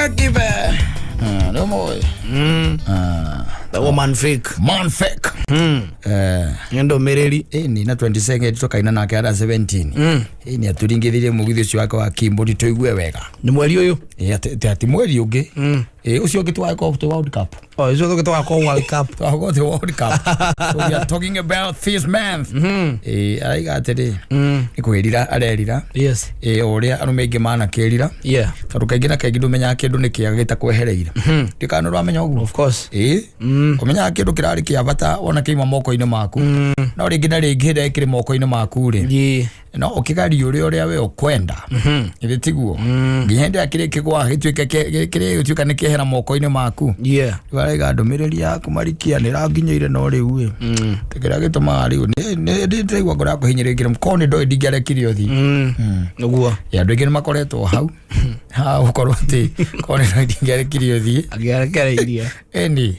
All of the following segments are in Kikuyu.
Mugakibe nä må The woman fake. Man fake. Nĩ ndũmĩrĩri. Ĩni na 22 tũkaina nake ara 17 ĩni atũringithirie mũgithi ũcio wake wa kimbũri tũigue wega. Nĩ mweri ũyũ. Ĩ, atĩ mweri ũngĩ. Ĩ, ũcio ũngĩ tũgagĩkorwo twĩ World Cup. Oh, ũcio tũngĩ tũgakorwo World Cup. Tũgagĩkorwo twĩ World Cup, so we are talking about this month. Ĩ, araiga atĩrĩ nĩ kwĩrira arerira. Ĩ, o ũrĩa arũme aingĩ manakĩrira, tondũ kaingĩ na kaingĩ ndũmenyaga kĩndũ nĩ kĩega gĩtakwehereire. Ndikana nĩ ũramenya ũguo. Of course. Ĩ, ũmenyaga kĩndũ kĩrarĩ kĩa bata wona kĩima moko-inĩ maku, no rĩngĩ na rĩngĩ hĩndĩ ĩrĩa kĩrĩ moko-inĩ maku rĩ, no ũkĩgarie ũrĩa we ũkwenda, githĩ tiguo? Nginya hĩndĩ ĩrĩa kĩrĩ kĩgwa gĩtuĩke kĩrĩ gĩtuĩka nĩ kĩehera moko-inĩ maku. Rĩu araiga ndũmĩrĩri yaku marikia nĩ ĩranginyĩire, no rĩu ĩ kĩrĩa gĩtũmaga rĩu nĩ ndĩraigua ngoro yakwa hinyĩrĩrĩkire korwo nĩ ndoĩ ndingĩarekire ũthiĩ. Nĩguo. Ya, andũ aingĩ nĩ makoretwo hau ha gũkorwo atĩ korwo nĩ ndoĩ ndingĩarekire ũthiĩ. Angĩarekereirie. Ĩni.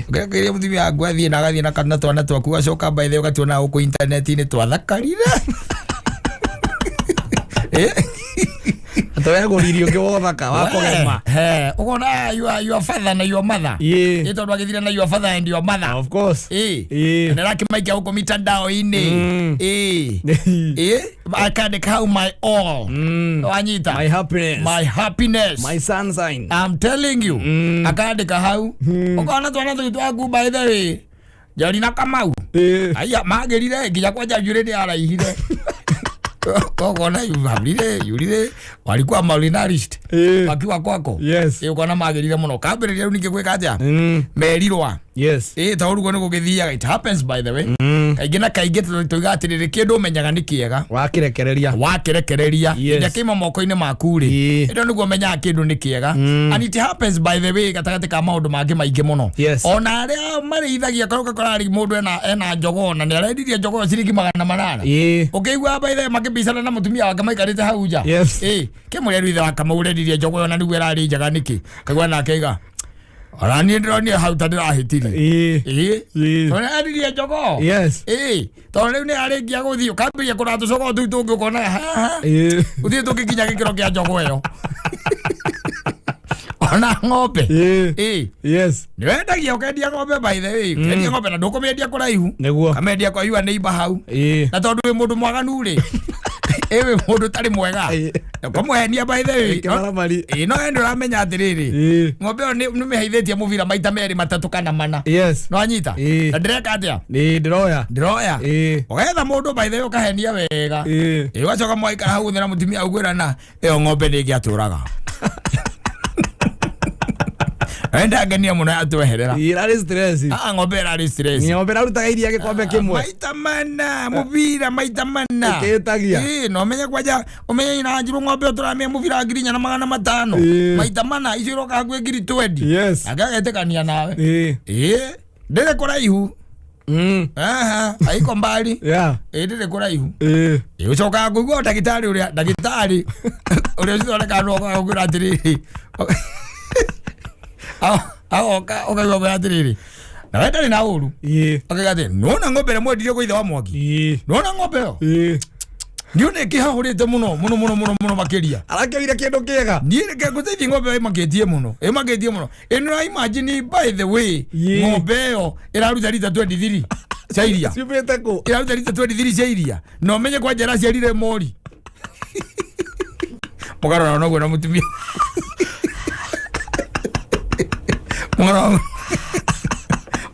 Ũngĩrekereirie mũtumia waku athiĩ na agathiĩ na kana twana twaku gacoka by the way ũgatuona gũkũ intaneti-inĩ twathakarire. Atwegũririe ũngĩ wothaka wa kũgema. He, ũkona your father na your mother. Ĩ, tondũ agĩthire na your father and your mother. Of course. Ĩ. Na rakĩmaikia gũkũ mitandao-inĩ. Ĩ. Ĩ, akandĩka hau "my all". Wanyita? My happiness. My happiness. My sunshine. I'm telling you. Akandĩka hau. Ũkona twana tũu twaku, by the way. Njeri na Kamau. Aya magĩrire nginya kwanja njuĩrĩ nĩ araihire. Ũkona yurire yurire walikuwa malnourished. Wakiwa kwako. Ĩ, ũkona magĩrire mũno. Kambĩrĩria rĩu ningĩ gwĩka atĩa? Merirwa. Ĩ, ta ũguo nĩ gũgĩthiaga. It happens, by the way. Kaingĩ na kaingĩ tũiga atĩrĩrĩ, kĩndũ ũmenyaga nĩ kĩega Wakĩrekereria. Wakĩrekereria, nginya kĩima moko-inĩ maku rĩ, ĩno nĩguo ũmenyaga kĩndũ nĩ kĩega. And it happens, by the way, gatagatĩ ka maũndũ mangĩ maingĩ mũno. Ona arĩa marĩithagia korwo ũgakora rĩ mũndũ ena njogoo na nĩ arendirie njogoo ciringi 800. Ũkĩigua, by the way, makĩbicana na mũtumia wake maikarĩte hau nja. Ĩ, kĩmũrĩa rĩu ithe wa Kamau ũrendirie njogoo ĩyo na nĩguo ĩrarĩ njega nĩkĩ? Kaigua nake aiga ona niĩ ndĩronire hau ta ndĩrahĩtirie. Ĩ, tondũ endirie njogoo. Ĩ, tondũ rĩu nĩ arĩkia gũthiĩ ũkambĩrĩria kũrora tũcogoo tũu tũngĩ ũkona haha gũtirĩ tũngĩkinya gĩkĩro kĩa njogoo ĩyo, ona ng'ombe. Ĩ, nĩ wendagia ũkendia ng'ombe, by the way, ũkendia ng'ombe na ndũkũmĩendia kũraihu. Kamĩendia kwa yua neighbor hau. Na tondũ wĩ mũndũ mwaganu rĩ, ĩ, wĩ mũndũ ũtarĩ mwega, ũkamũhenia, by the way. Kĩmaramari. Ĩ, no we nĩ ũramenya atĩrĩrĩ, ng'ombe ĩyo nĩ mĩheithĩtie mũbira maita merĩ matatũ kana mana. No anyita. Na ndĩreka atĩa? Ĩ, ndĩroya. Ndĩroya. Ũgetha mũndũ, by the way, ũkahenia wega. Ĩ, ũgacoka mwaikara hau thĩ na mũtumia ũkwĩra ĩyo ng'ombe nĩ ĩngĩatũraga wenda ngenia mũno yatweherera. Ĩrarĩ stress. Ah, ng'ombe ĩrarĩ stress. Ng'ombe ĩrarutaga iria gĩkombe kĩmwe. Maita mana mũbira maita mana. Ĩkĩĩtagia. Ĩ, na ũmenye kwanja ũmenye ina njirũ ng'ombe ĩyo tũramĩa mũbira 4500. Maita mana icio iroka hakuhĩ 20,000. Ake agetĩkania nawe. Ĩ, ndĩrĩ kũraihu. Aha, haiko mbali. Ĩ, ndĩrĩ kũraihu. Ĩ, ũcokaga kũigua ndagĩtarĩ ũrĩa ũcithondekaga no ũkwĩra atĩrĩrĩ, agoka ũkaigua kwĩra atĩrĩrĩ, na we ndarĩ na ũru. Akauga atĩ nona ng'ombe ĩrĩa mwendirie kwa ithe wa Mwangi. Nona ng'ombe ĩyo niĩ nĩ ĩkĩhahũrĩte mũno mũno mũno mũno mũno makĩria. Arakĩoire kĩndũ kĩega. Niĩ reke ngũteithie, ng'ombe ĩyo ĩmakĩtie mũno, ĩmakĩtie mũno. Ĩno imagine, by the way, ng'ombe ĩyo ĩraruta rita 23 cia iria. Ciumĩte kũ? Ĩraruta rita 23 cia iria na ũmenye kwanja ĩraciarire mori. Mũkarora noguo na mũtumia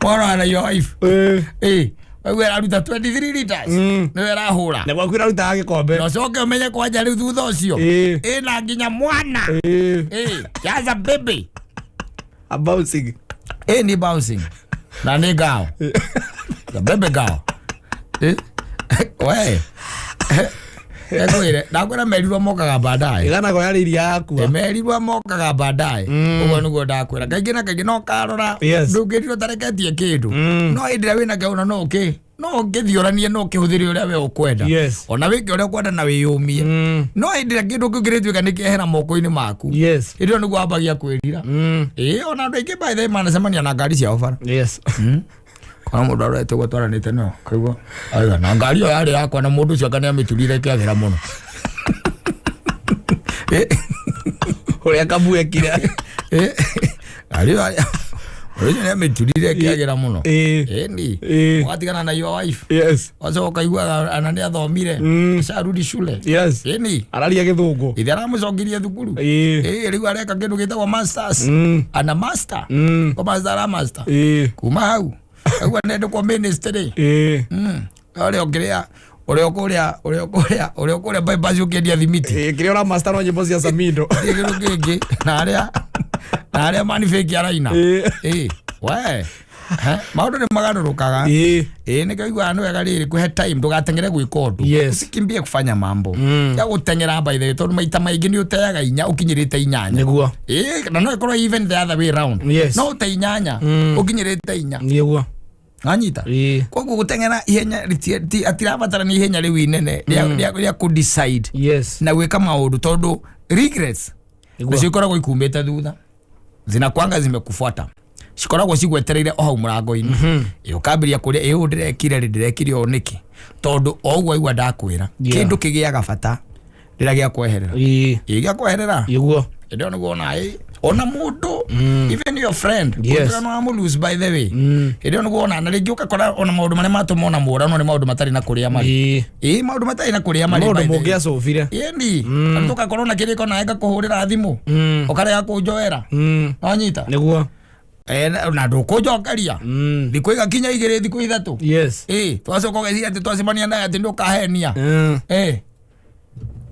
mũkarora na your wife. Ĩ, waigua ĩraruta 23 liters, nĩwe ĩrahũra. Na gwaku ĩrarutaga gĩkombe. Na ũcoke ũmenye kwanja rĩu thutha ũcio ĩna nginya mwana. Ĩ, jaza baby. A bouncing. Ĩ, ni bouncing na nĩ ngao, the baby girl. Ĩ, we ekwĩre ndakwĩra merirwo mokaga baadaye. Ĩganago yarĩ iria yakua. Merirwo mokaga baadaye, ũguo nĩguo ndakwĩra. Kaingĩ na kaingĩ no karora ndũngĩrirwo tareketie kĩndũ, no hĩndĩ ĩrĩa wĩna kĩona no ũkĩ no ũngĩthiũranie no ũkĩhũthĩre ũrĩa we ũkwenda. Ona wĩke ũrĩa ũkwenda na wĩyũmie, no hĩndĩ ĩrĩa kĩndũ kĩu kĩrĩtuĩka nĩ kĩehera moko-inĩ maku, hĩndĩ ĩyo nĩguo wambagia kwĩrira. Ĩ, ona andũ aingĩ, by the way, manacemania na ngari ciao bara. Kana mũndũ arorete ũguo twaranĩte no kaigua aiga na ngari ĩyo yarĩ yakwa na mũndũ ũcio anga nĩ amĩturire ĩkĩagĩra mũno. Ũrĩa kabuekire. Arĩ ũcio nĩ amĩturire kĩagĩra mũno. Ĩĩ. Ĩni. Ĩĩ. Ũgatigana na your wife. Yes. Wacoka ũkaiguaga ana nĩ athomire. Asharudi shule. Yes. Ĩni. Araria gĩthũngũ. Ithe aramũcokirie thukuru. Ĩĩ. Ĩĩ, rĩu areka kĩndũ gĩtagwo masters. Ana master. Ko master ara master. Ĩĩ. Kuma hau. Auga nendekwo ministry. Ĩĩ. Ũrĩa ũkĩrĩa ũrĩa ũkũrĩa ũrĩa ũkũrĩa ũrĩa ũkũrĩa bypass ũkĩendia thimiti. Ĩĩ, kĩrĩa ũra master no nyĩmbo cia Samido. Gũtirĩ kĩndũ kĩngĩ na arĩa na arĩa manifeki araina. Ĩĩ. Ĩĩ, we. He, maũndũ nĩ magarũrũkaga. Ĩĩ. Ĩĩ, nĩkĩo iguaga nĩ wega rĩrĩ kũhe time ndũgateng'ere gwĩka ũndũ. Yes. Usikimbie kufanya mambo. Ya gũteng'era by the way tondũ maita maingĩ nĩ ũteaga inya ũkinyĩrĩte inyanya. Nĩguo. Ĩĩ, na no ĩkorwo even the other way round. Yes. No ũte inyanya ũkinyĩrĩte inya. Nĩguo. Wanyita? Ĩĩ. Koguo gũteng'era ihenya atirabatara nĩ ihenya rĩu inene rĩa kũ decide Yes. na gwĩka maũndũ tondũ regrets Nĩguo. nacio ikoragwo ikumĩte thutha zinakwanga zimekufuata cikoragwo cigwetereire o hau mũrango-inĩ. Ĩ, ũkambĩrĩria kũrĩa ĩ ũũ ndĩrekire rĩ ndĩrekire ũũ nĩkĩ tondũ o ũguo aigua ndakwĩra Yeah. kĩndũ kĩgĩaga bata rĩrĩa gĩakweherera. Ĩĩ. Ĩ, gĩakweherera Nĩguo. ĩndĩ ĩyo nĩguo ona ĩ ona mũndũ even your friend Yes. ũngĩona no lose by the way ĩndĩ ĩyo nĩguo ona na rĩngĩ ũgakora ona maũndũ marĩa matũma ona mũrano nĩ maũndũ matarĩ na kũrĩa marĩ. Ĩĩ. Ĩ, maũndũ matarĩ na kũrĩa marĩ Maũndũ by the way. mũngĩacũbire. Ĩni tũgakorwo na kĩrĩko nawe ngakũhũrĩra thimũ ũkarega kũnjoera. Wanyita? Nĩguo. Na ndũkũnjokeria thikũ igakinya igĩrĩ thikũ ithatũ. Yes. Ĩ, twacoka ũgeciria atĩ twacemania nawe atĩ ndũkahenia. Ĩ,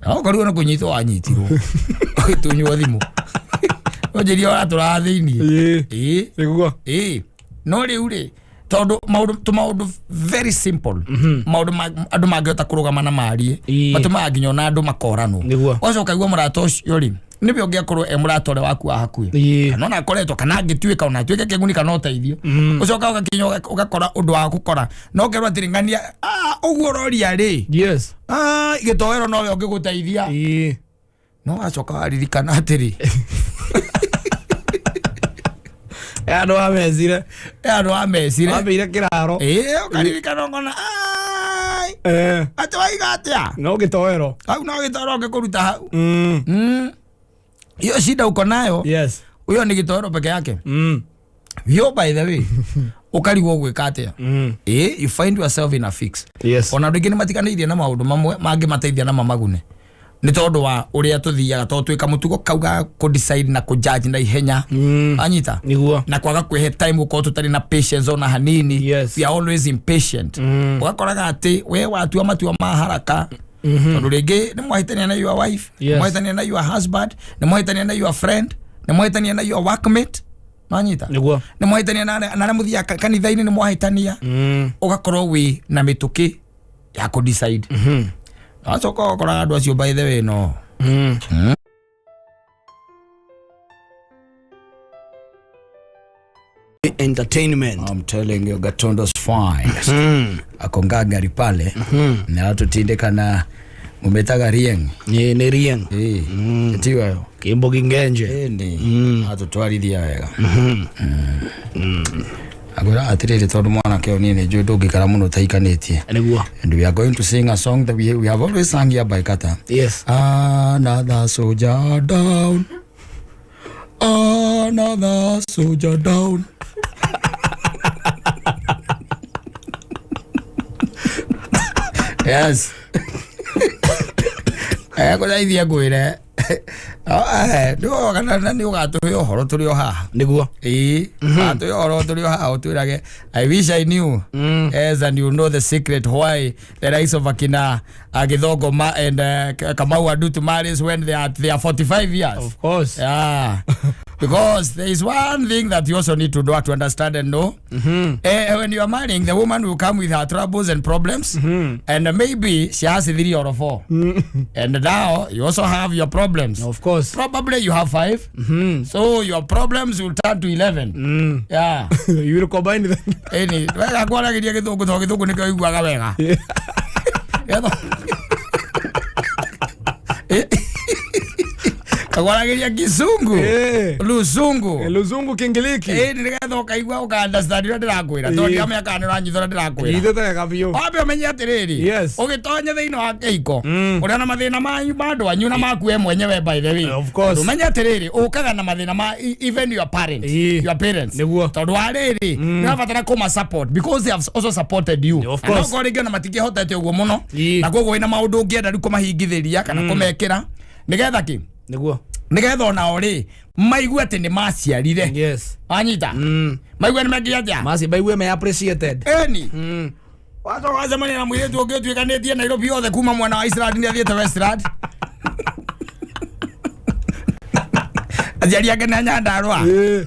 na ũkorirwo nĩ kũnyitwo wanyitirwo ũgĩtunywo thimũ ũnjĩria ũratũraga thĩiniĩ. Ĩĩ. Ĩ. Nĩguo. Ĩ, no rĩu rĩ tondũ maũndũ tũmaũndũ very simple maũndũ andũ mangĩhota kũrũgama na marie Ĩĩ. matũmaga nginya ona andũ makoranwo. Nĩguo. Ũgacoka ũkaigua mũrata ũcio rĩ nĩwe ũngĩakorwo e mũrata ũrĩa waku wa hakuhĩ Ĩĩ. kana ona akoretwo kana angĩtuĩka ona atuĩke kĩguni kana ũteithio ũcoka ũgakinya ũgakora ũndũ wa gũkora no ũkerwo atĩrĩ ng'ania ũguo ũroria rĩ Yes. Gĩtoero nowe ũngĩgũteithia. Ĩĩ. No wacoka waririkana atĩrĩ Andũ amecire. Andũ amecire. Ambĩire kĩraro. Ĩĩ, ũkaririkana ũkona ai atĩ waiga atĩa No gĩtoero. hau no gĩtoero ũngĩkũruta hau. Hiyo shida uko nayo. Yes. Huyo ni gĩtoero peke yake. Yo by the way ũkarigwo gwĩka atĩa. Ĩĩ, you find yourself in a fix. Yes. Ona andũ aingĩ nĩ matiganĩirie na maũndũ mamwe mangĩ mateithia na mamagune nĩ tondũ wa ũrĩa tũthiaga tondũ twĩka mũtugo kau ga kũ decide na kũ judge na ihenya. Anyita? Nĩguo. Na kwaga kwĩhe time gũkorwo tũtarĩ na patience ona hanini. Yes. We are always impatient. Ũgakoraga atĩ we watua matua ma haraka tondũ rĩngĩ nĩ mwahĩtania na your wife, Yes. nĩ mwahĩtania na your husband, nĩ mwahĩtania na your friend, nĩ mwahĩtania na your workmate. Wanyita? Nĩguo. Nĩ mwahĩtania na arĩa mũthiaga kanitha-inĩ nĩ mwahĩtania. Ũgakorwo wĩ na mĩtũkĩ ya kũ decide. Wacoka ũgakoraga andũ acio by the way no. Entertainment. I'm telling you Gatundo's finest. Akonga gari pale na atutindika na mumetaga rieng. Nĩ rieng. Ĩĩ. Tiwayo. Kĩmbo kĩngenje. Ĩni. Atutwarithia wega. Agwĩra atĩrĩrĩ tondũ mwanake ũyũ niĩ nĩ njũĩ ndũngĩikara mũno ũtahikanĩtie. Nĩguo. And we are going to sing a song that we have always sung here by Kata. Yes. Another soldier down. Another soldier down. Yes. Kũraithia ngwĩre. Kana nĩ ũgatũhe ũhoro tũrĩ o haha. Nĩguo. Ĩĩ, atũhe ũhoro tũrĩ o haha ũtwĩrage I wish I knew. Yes, and you know the secret why the likes of akina Githongo and Kamau Adutu marries when they are 45 years. Of course. Yeah. Because there is one thing that you also need to know, to understand and know. When you are marrying, the woman will come with her troubles and problems, and maybe she has 3 or 4. And now you also have your problems. Of course. Probably you have 5. So your problems will turn to 11. Yeah. You will combine them. Eni, wega kwaragiria githungu to githungu nikio iguaga wega. Kwaragĩria kizungu. Eh. Luzungu. Luzungu kingiliki. Ĩ nĩgetha ũkaigua ũka understand ũrĩa ndĩrakwĩra tondũ Ĩĩ. ndiramenya kana nĩũranyita ũrĩa ndĩrakwĩra. Ithe tega biũ. Wambe ũmenye atĩrĩrĩ, Yes. ũgĩtonya thĩinĩ wa kĩhiko ũrĩa na mathĩna manyu ma andũ anyu na maku we mwenyewe, by the way. Of course. Ũmenye atĩrĩrĩ, ũkaga na mathĩna ma even your parents, Ĩĩ. your parents. Nĩguo. Tondũ wa rĩrĩ, nĩ ũrabatara kũma support because they have also supported you. Of Na no course. korwo rĩngĩ ona matingĩhotete ũguo mũno, Ĩĩ. na koguo wĩna maũndũ ũngĩenda rĩu kũmahingithĩria kana kũmekĩra nĩgetha kĩ, Nĩguo. nĩgetha onao rĩ maigue atĩ nĩ maciarire. Yes. Wanyita? Maigue nĩ mekire atĩa? Masi baigue me appreciated. Eni wacoka wacemania na mũirĩtu ũngĩ ũtuĩkanĩtie Nairobi yothe kuma mwena wa Iceland, nĩ athiĩte Westland, aciari ake na Nyandarũa. Eh.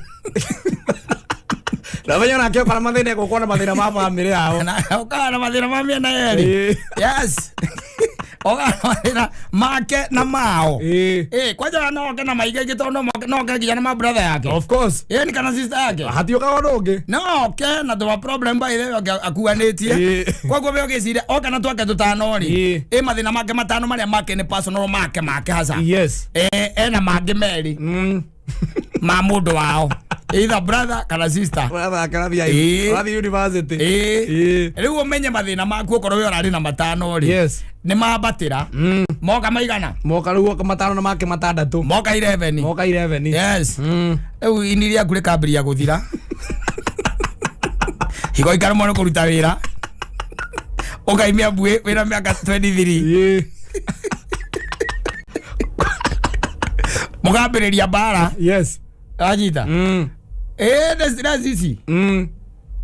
Na menya nake okora mathĩna egũkorwo na mathĩna ma bamĩrĩ yao. Na ũkaga na mathĩna ma mĩena yerĩ. Ĩĩ. Yes, ũkaga na mathĩna make na mao. Ĩĩ. Ĩ kwanja no oke na maingĩ ingĩ tondũ no oke nginya na ma brother yake. Of course. Ĩ ni kana sister yake. Hatiũkaga ũndũ ũngĩ. No oke na tũma problem by the way akuanĩtie. Ĩĩ. Koguo we ũgĩciria oka na twake tũtano rĩ, Ĩĩ. ĩ mathĩna make matano marĩa make nĩ personal make make hasa. Yes. Eh, ena mangĩ merĩ ma mũndũ wao, either brother kana sister. Brother akĩrathiĩ Ĩĩ. ũrathiĩ university. Ĩĩ. Ĩĩ. Rĩu ũmenye mathĩna maku okorwo we ũrarĩ na matano rĩ, Yes. nĩ mambatĩra moka maigana. Moka rĩu matano na make matandatũ. Moka 11. Moka 11. Yes. Rĩu ini rĩaku rĩkambĩrĩria gũthira higo ikaremwo nĩ kũruta wĩra, ũkaimia mbuĩ wĩna mĩaka 23. Ĩĩ. Mũkambĩrĩria mbara. Yes. Anyita? Ĩ nĩ stress ici.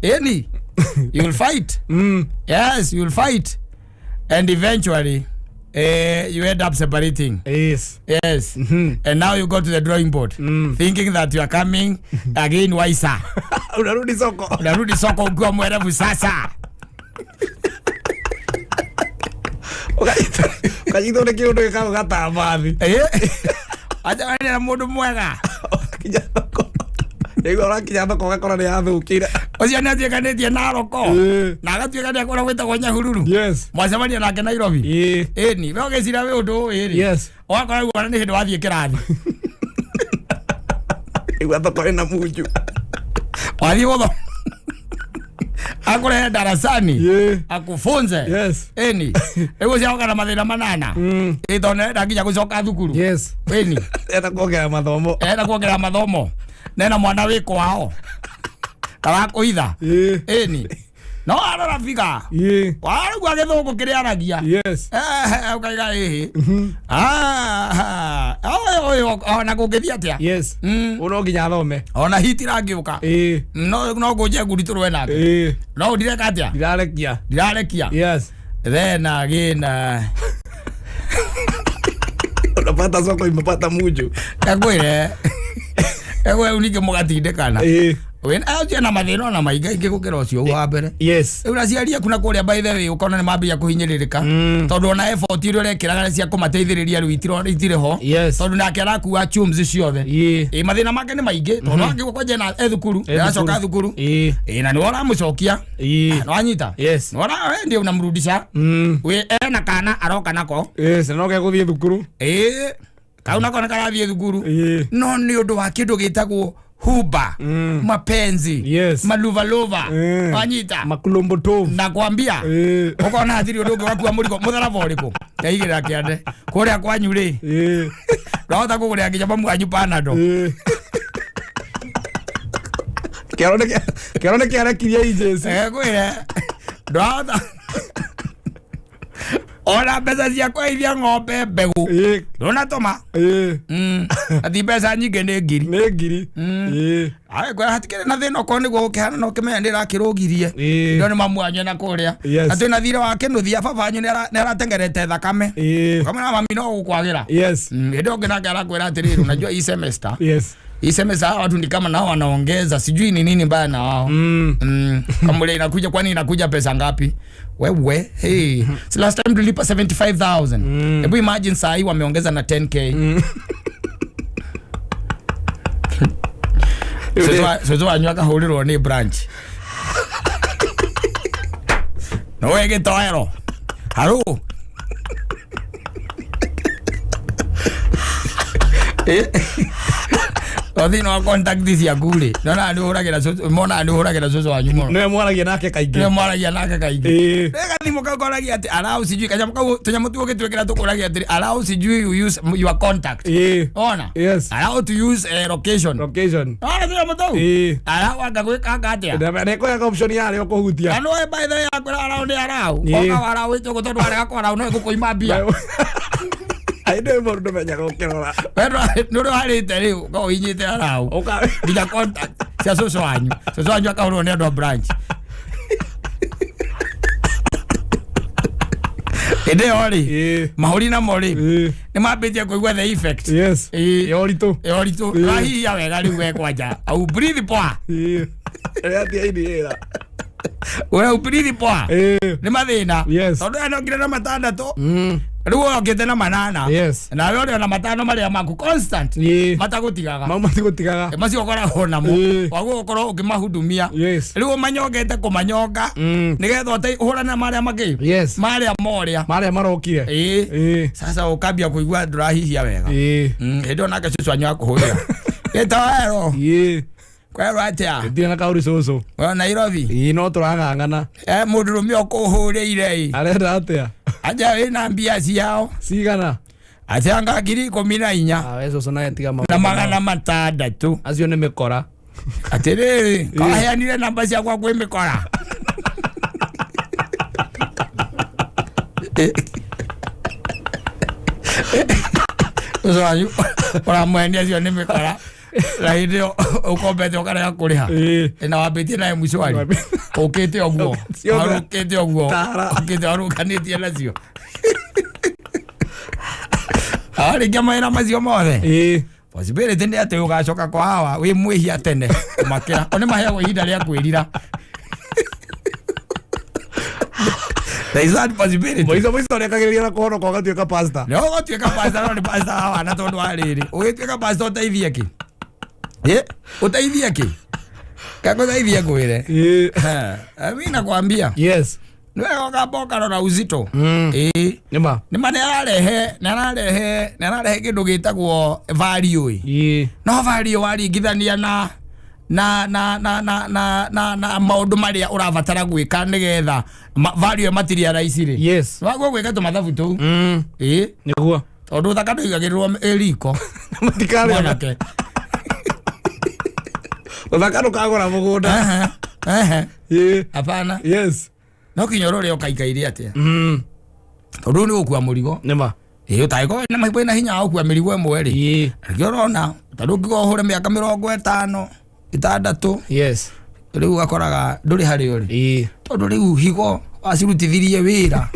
Ĩni you'll fight. Yes, you'll fight and eventually you end up separating. Yes. Yes. And now you go to the drawing board thinking that you are coming again wiser. Unarudi soko. Unarudi soko ukiwa mwerevu sasa. Ukanyitwo nĩ kĩũndũ gĩkago gatambathi. Eh? Acha na mũndũ mwega. Ũgakinya thoko. Nĩguo ũrakinya thoko ũgakora nĩ yathũkire. Ũcio nĩ atuĩkanĩtie Naroko. Ĩĩ. Na agatuĩka nĩ akũrĩa gwĩtagwo Nyahururu. Yes. Mwacemania nake Nairobi. Ĩĩ. Ĩni, we ũgĩciria wĩ ũndũ ũyũ rĩ. Yes. Ũgakora rĩu ona nĩ hĩndĩ wathiĩ kĩrathi. Igua thoko ĩna munju. Wathiĩ gũthoma. Akũrehe darasani. Ĩĩ. Akufunze. Yes. Ĩni. Rĩu ũcio oka na mathĩna manana. Ĩ tondũ nĩarenda nginya gũcoka thukuru. Yes. Ĩni. Enda kuongerera mathomo. Enda kuongerera mathomo. Nena mwana wĩ kwao. Karakũitha. Ĩĩ. Ĩni. No arora biga. Ĩĩ. Warugua gĩthũngũ kĩrĩa aragia. Yes. Eh, ũkaiga ĩhĩ. Ah, ũyũ ona kũngĩthiĩ atĩa? Yes. Ũyũ no nginya athome. Ona hiti rangĩũka. Ĩĩ. No no ngũnje nguri tũrũe nake. Ĩĩ. No ndireka atĩa? Ndirarekia. Ndirarekia. Yes. Then again Unapata soko imepata munju. Ekwĩre. Ekwĩre ningĩ mũgatindĩkana. Ĩĩ. Wĩna ũcio na mathĩna ona maingĩ gũkĩra ũcio wa mbere. Yes. Rĩu aciari aku na kũrĩa by the way ũkona nĩ mambia kũhinyĩrĩrĩka tondũ ona effort iria ũrekĩraga cia kũmateithĩrĩria rĩu itirĩ ho. Yes. Tondũ nake arakua chums ciothe. Ĩĩ. Ĩ mathĩna make nĩ maingĩ tondũ angĩgwo kwanja na e thukuru, aracoka thukuru. Ĩĩ. Ĩ na nĩwe ũramũcokia. Ĩĩ. Nĩwanyita? Yes. Nĩwona we ndiĩ unamrudisha. Wĩ ena kana aroka nako. Yes, na no gegũthiĩ thukuru. Ĩ kau nako nĩ karathiĩ thukuru. Ĩĩ. No nĩ ũndũ wa kĩndũ gĩtagwo huba, mapenzi, Yes. maluvaluva. Wanyita? Makulombotovu. Nakwambia. Ĩĩ. Ũkona hatirĩ ũndũ ũngĩ wakua mũrigo mũtharaba ũrĩkũ ndeigĩrĩra kĩande kũrĩa kwanyu rĩ, Ĩĩ. ndwahota kũgũrĩra nginya mamu wanyu Panado. Ĩĩ. Kĩoro nĩ kĩoro nĩ kĩarekirie injeci. Kwĩre ndwahota ona mbeca cia kweithia ng'ombe mbegũ Ĩĩ. ndũnatũma. Ĩĩ. Ati mbeca nyingĩ nĩ ngiri. Nĩ ngiri. Ĩĩ. Aye, kwĩra hatikĩrĩ na thĩna okorwo nĩguo gũkĩhana no ũkĩmenya nĩ ĩrakĩrũgirie. Ĩĩ. Ndo nĩ mamu wanyu na kũrĩa. Yes. Atĩ na thirĩ wa kĩnuthia baba wanyu nĩ aratengerete thakame. Ĩĩ. Ũkamwĩra mami no gũkwagĩra. Yes. Hĩndĩ ĩyo ũngĩ nake arakwĩra atĩrĩrĩ, unajua hii semester, Yes. hii semester hawa watu ni kama nao wanaongeza, sijui ni nini mbaya na wao. Kamwambia inakuja, kwani inakuja pesa ngapi? Wewe, hey. So last time tulipa 75,000. Hebu imagine saa hii wameongeza na 10K. Cũcũ wanyu akahũrĩrwo nĩ branch. No we gĩtoero. Haru. O thĩinĩ wa contact ciaku rĩ, nyonaga nĩ ũhũragĩra cũcũ, monaga nĩ ũhũragĩra cũcũ wanyu mũno. Nĩwe mwaragia nake kaingĩ. Nĩwe mwaragia nake kaingĩ. Ĩĩ. Nĩ gathimũ kau koragia atĩ allow sijui kanyamũ kau tũnyamũ tu ũgĩtwĩkĩra tũkũragia atĩ allow sijui you use your contact. Ĩĩ. Ona? Yes. Allow to use location. Location. Ona tũnyamũ tũu? Ĩĩ. Allow anga gwĩka anga atĩa? Nĩkũyaga option yarĩ ũkũhutia. Na nĩwe by the way akwĩra allow nĩ allow. Ĩĩ. Oka allow ĩte ũguo tondũ warega kũ allow no ĩgũkũima mbia. Aĩ ndĩ mũndũ ndũmenyaga ũkĩrora. We nĩ ũrĩa warĩte rĩu ũkoragwo ũhihinyĩte allow. Ũka- Nginya contact cia cũcũ wanyu. Cũcũ wanyu akahũrwo nĩ andũ a branch. Hĩndĩ ĩyo rĩ, Ĩĩ. mahũri namo rĩ, Ĩĩ. nĩ mambĩtie kũigua the effect. Yes. Ĩĩ. Ya ũritũ. Ya ũritũ. Ĩĩ. Ũrahihia wega rĩu we kwanja. Au breathe poa. Ĩĩ. Ĩrĩa atia inhaler. We breathe poa. Ĩĩ. Nĩ mathĩna. Yes. Tondũ aya nokire na matandatũ. Rĩu ũyũ okĩte na manana. Yes. Nawe ũrĩ ona matano marĩa maku constant. Ĩĩ. Matagũtigaga. Mau matigũtigaga. Macio ũkoragwo namo. Ĩĩ. Waguo ũkorwo ũkĩmahudumia. Yes. Rĩu ũmanyongete kũmanyonga. Nĩgetha ũhũrane na marĩa mangĩ. Yes. Marĩa morĩa. Marĩa marokire. Ĩĩ. Ĩĩ. Sasa ũkambia kũigua ndũrahihia wega. Ĩĩ. Hĩndĩ ĩyo nake cũcũ wanyu akũhũrĩra. Gĩtoero. Ĩĩ. Kwerwo atĩa? Ndirĩ na kaũri cũcũ. We Nairobi. Ĩĩ no tũrang'ang'ana. Mũndũrũme ũkũhũrĩire ĩ. Arenda atĩa? Anja wĩna mbia ciao. Cigana? Atianga 14,000. Ah, we cũcũ naye tiga maũndũ Na mau. 600. Acio nĩ mĩkora. Atĩrĩrĩ, kaheanire namba ciakwa kwĩ mĩkora. Ũcio wanyu ũramwenia acio nĩ mĩkora. Na hĩndĩ ĩyo ũkombete ũkarega kũrĩha. Ĩĩ. Na wambĩtie na M-Shwari. Ũkĩte ũguo. Ciothe. Warũkĩte ũguo. Tara. Ũkĩte warũkanĩtie nacio. Arĩkia mawĩra macio mothe. Ĩĩ. Possibility nĩ atĩ ũgacoka kwa hawa wĩ mwĩhia tene kũmakĩra. O nĩ maheagwo ihinda rĩa kwĩrira. There is that possibility. Mũico mũico nĩakagĩrĩria na kũhonoka ũgatuĩka pastor. Nĩ ũgũtuĩka pastor no nĩ pastor wa wana tondũ wa rĩrĩ. Ũgĩtuĩka pastor ũteithie kĩ? Ĩ? Ũteithie kĩ? Kagũteithie ngwĩre. Ĩĩ. Mimi nakwambia. Yes. Nĩ wega ũkamba ũkarora uzito. Ĩ. Nĩma. Nĩ ma nĩ ararehe kĩndũ gĩtagwo value ĩ. Ĩĩ. No value waringithania na na na na na na na na maũndũ marĩa ũrabatara gwĩka nĩgetha value materialize rĩ. Yes. Waguo gwĩka tũmathabu tũu. Ĩ. Nĩguo. Tondũ ũthaka ndũigagĩrĩrwo ĩ riko. Matikarĩa. Mwanake. Ũthaka ndũkagũra mũgũnda. Ehe. Ehe. Ĩĩ. Hapana. Yes. No kinya ũrore ũkaikaire atĩa. Tondũ nĩ ũgũkua mũrigo. Nĩma. Ĩ ũtangĩkorwo wĩna hinya wa gũkua mĩrigo ĩmwe rĩ. Ĩĩ. Nĩkĩo ũrona ta rĩu ũngĩkorwo ũhũre mĩaka 56 Yes. rĩu ũgakoraga ndũrĩ harĩa ũrĩ. Ĩĩ. Tondũ rĩu higo wacirutithirie wĩra.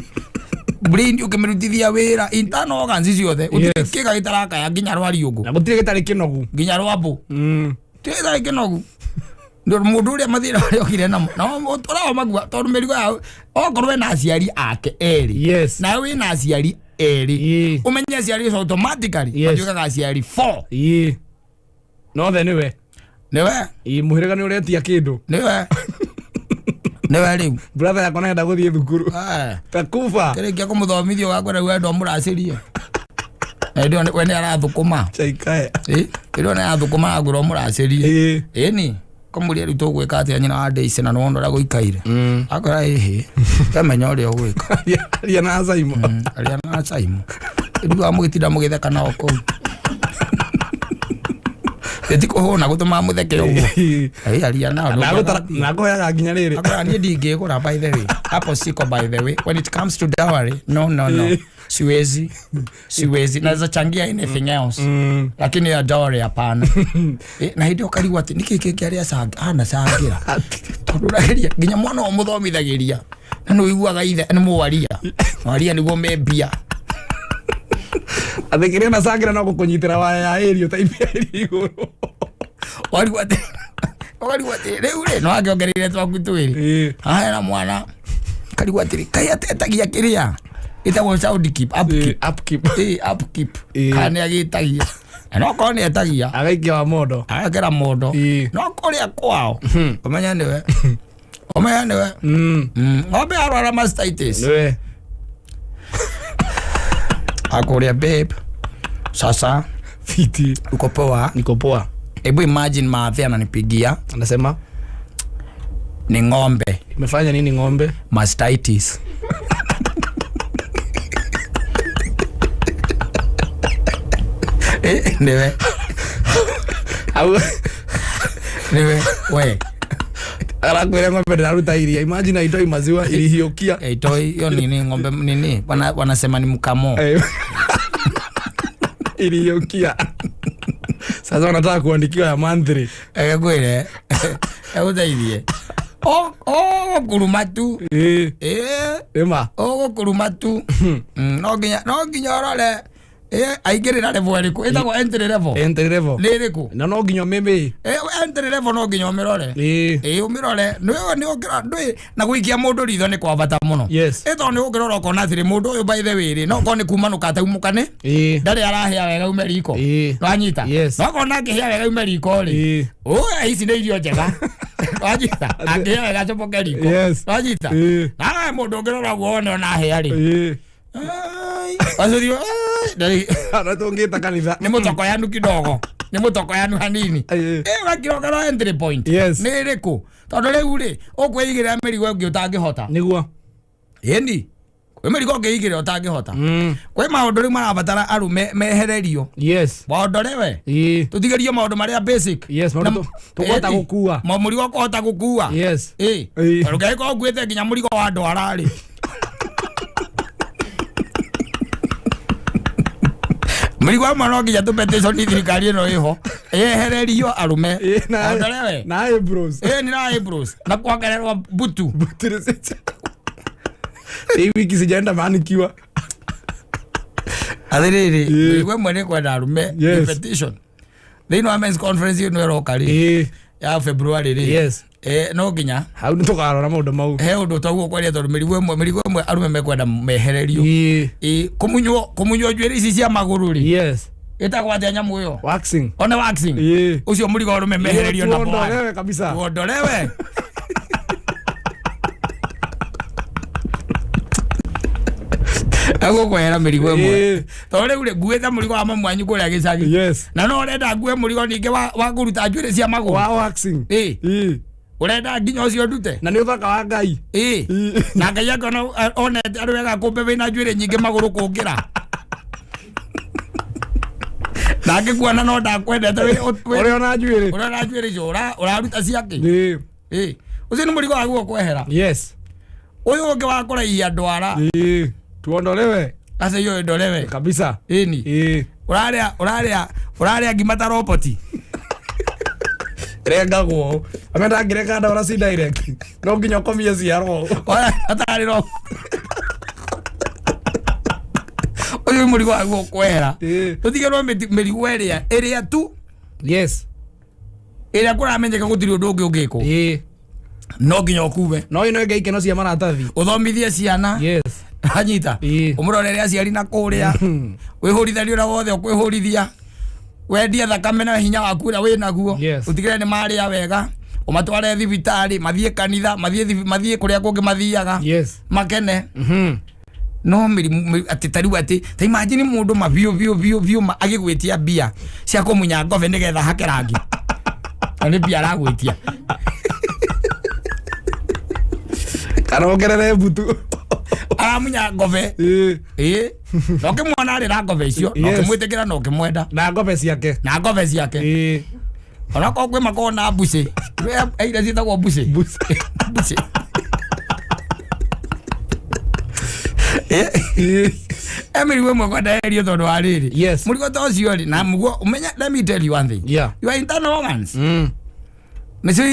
Brain ũkĩmĩrutithia wĩra internal organs ciothe gũtirĩ Yes. kĩga gĩtarakaya nginya rwa riũngũ. Na gũtirĩ gĩtarĩ kĩnogu. Nginya rwa mbũ. Gũtirĩ gĩtarĩ kĩnogu. Mũndũ ũrĩa mathĩna marĩa okire namo na ũrao magua tondũ mĩrigo yao okorwo ena aciari ake erĩ. Yes. Nawe wĩna aciari erĩ. Ĩĩ. Ũmenye aciari acio automatically Yes. matuĩkaga aciari 4. Ĩĩ. Nothe nĩwe. Nĩwe. Ĩĩ mũhĩrĩga nĩ ũretia kĩndũ. Nĩwe. Nĩwe rĩu. Brother yakwa nĩarenda gũthiĩ thukuru. Takuba. Kĩrĩkia kũmũthomithia ũgakwĩra rĩu wenda ũmũracĩrie. Na hĩndĩ ĩyo we nĩ arathũkũma. Chaikaya. Ĩ, hĩndĩ ĩyo nĩ arathũkũma agwĩra ũmũracĩrie. Ĩĩ. Ĩni. Kũmũria rĩu tũgwĩka atĩa nyina wa Daisy na nĩwona ũrĩa gũikaire. Akwĩra ĩhĩ. Wemenya ũrĩa ũgwĩka. Aria na Saimo. Aria na Saimo. Rĩu amũgĩtinda mũgĩtheka nao kũu. Ĩti kũhũna gũtũmaga mũtheke ũguo. Ĩ, aria nao. Nakũheaga nginya rĩrĩ. Akora niĩ ndingĩgũra by the way. Hapo siko by the way. When it comes to dowry, no no no. Siwezi. Siwezi. Naweza changia anything else. Lakini ya dowry hapana. Na hĩndĩ ũkarigwo atĩ nĩkĩ kĩngĩ arĩa anacangĩra. Tondũ ũrageria nginya mwana ũyũ mũthomithagĩria. Na nĩ ũiguaga ithe nĩ mwaria. Mwaria nĩguo me mbia. Atĩ kĩrĩa anacangĩra no gũkũnyitĩra waya ya ĩrio ta imbia iria igũrũ. Warigwo atĩ ũkarigwo atĩ rĩu rĩ no angĩongereire twaku twĩrĩ. Haha hena mwana karigwo atĩrĩ kaĩ atetagia kĩrĩa ĩtagwo sound keep upkeep. Upkeep. Ĩ, upkeep. Kana nĩ agĩtagia. Na no korwo nĩ etagia. Agaikia wa mondo. Agekĩra mondo. No kũrĩa kwao. Ũmenya nĩwe. Ũmenya nĩwe. Ng'ombe arwara mastitis. Nĩwe. Akũrĩa babe. Sasa. Fiti. Uko poa? Niko poa. Hebu imagine maadhi ananipigia. Anasema ni ng'ombe. Imefanya nini ng'ombe? Mastitis. Niwe. Au niwe we. Arakwira ng'ombe ndiraruta iria. Imagine aitoi maziwa ilihiukia. Itoi hiyo nini ng'ombe nini? Wanasema ni mkamo. Ilihiukia. Sasa wanataka kuandikiwa ya monthly. Kwire. Uteithie. O kuruma tu. Ema. O kuruma tu. No nginya urore. Aingĩrĩra level ĩrĩkũ? Ĩtagwo entry level. Entry level. Nĩ ĩrĩkũ? Na no nginya mĩmĩ. Entry level no nginya ũmĩrore. Ũmĩrore. Nĩ ũkĩrora ndũĩ na gũikia mũndũ ritho nĩ kwa bata mũno. Yes. Tondũ nĩ ũngĩrora ũkona atĩrĩ mũndũ ũyũ by the way rĩ, no korwo nĩ kumanũka ataumũka nĩ. Ndarĩ arahĩa wega ume riko. Nĩwanyita? Yes. No korwo angĩhĩa wega ume riko rĩ. Ici nĩ irio njega. Nĩwanyita? Angĩhĩa wega acomoke riko. Yes. Nĩwanyita? Na mũndũ ũngĩrora ũguo wone ona ahĩa rĩ. Wacurio Anatungita kanitha. Ni mutokoyanu kidogo. Ni mutokoyanu hanini. Ũgakĩrokera entry point. Yes. Nĩ ĩrĩkũ? Tondũ rĩu rĩ, ũkwĩigĩrĩra mĩrigo ĩngĩ ũtangĩhota. Nĩguo. Ĩni. Kwĩ mĩrigo ũngĩigĩrĩra ũtangĩhota. Kwĩ maũndũ rĩu marabatara arũme mehererio. Yes. Waondorewe. Tũtigĩrio maũndũ marĩa basic. Yes, maũndũ tũkũhota gũkua. Mũrigo ũkũhota gũkua. Yes. Tondũ ũngĩgĩkorwo ũkuĩte nginya mũrigo wa ndwara rĩ. Mĩrigo ĩmwe no nginya tũpetition thirikari ĩno ĩho yehererio arũme. Ondorewe. Na eyebrows. Ni na eyebrows. Na kuongererwo butu. Butu. Hii wiki sijaenda manikiwa. Atĩrĩrĩ, mĩrigo ĩmwe nĩ kwenda arũme petition. Thĩinĩ wa men's conference ĩno ĩroka rĩ. Ya February rĩ. Yes. No nginya hau nĩ tũkarora maũndũ mau. He ũndũ twaguo kwaria tondũ mĩrigo ĩmwe arũme mekwenda mehererio. Kũmunywo njuĩrĩ ici cia magũrũ rĩ. Yes. Ĩtagwo atĩa nyamũ ĩyo? Waxing. One waxing. Ũcio mũrigo arũme mehererio na tuondolewe kabisa. Tuondolewe. Agũkwehera mĩrigo ĩmwe. Tondũ rĩu rĩ nguĩte mũrigo wa mamu wanyu kũrĩa gĩcagi. Yes. Na no ũrenda ngue mũrigo ningĩ wa kũruta njuĩrĩ cia magũrũ. Wa waxing. Urenda nginya ũcio ndute? Na nĩ ũthaka wa Ngai. Na Ngai akona onete arĩ wega kũmbe wĩna njuĩrĩ nyingĩ magũrũ kũngĩra. Na angĩkuona no ndakwendete ũrĩa ona njuĩrĩ. Ũrĩa ona njuĩrĩ icio ũraruta ciake. Ũcio nĩ mũrigo waguo kwehera. Yes. Ũyũ ũngĩ wa kũraihia ndwara. Tuondolewe. Aca iyo ndolewe. Kabisa. Ĩni. Ũrarĩa ngima ta roboti. Rengagwo. Amenda ngireka ndora si direct. No nginya ũkomie ciaro. Atarĩ ro. Ũyũ mũrigo waguo kwehera. Tũtigĩrwo mĩrigo ĩrĩa tu. Yes. Ĩrĩa kũramenyeka gũtirĩ ũndũ ũngĩ ũngĩkwo. No nginya ũkuwe. No ĩno ĩngĩ ikeno cia maratathi. Ũthomithie ciana. Yes. Anyita. Ũmũrorere aciari na kũrĩa. Wĩhũrithanie ũrĩa wothe ũkwĩhũrithia. Wendie thakame na hinya waku ũrĩa wĩnaguo. Ũtigĩrĩre nĩ marĩa wega. Ũmatware thibitarĩ, mathiĩ kanitha, mathiĩ kũrĩa kũngĩ mathiaga. Yes. Makene. No mĩrimũ atĩ ta rĩu atĩ ta imagine mũndũ ma biũ biũ biũ biũ agĩgwĩtia mbia cia kũmunya ngobe nĩgetha hake rangi. Na nĩ mbia aragwĩtia. Kana ongerere mbutu. Aramunya ngobe. No kĩmwona arĩ na ngobe icio, no kĩmwĩtĩkĩra no kĩmwenda. Na ngobe ciake. Na ngobe ciake. Ona korwo kwĩ makoragwo na mbucĩ. Iria ciĩtagwo mbucĩ. Mbucĩ. Mĩrigo ĩmwe kwenda eherio tondũ wa rĩrĩ. Yes. Mũrigo ta ũcio rĩ, na mũguo ũmenya, let me tell you one thing. Yeah. Your internal organs. Nĩcio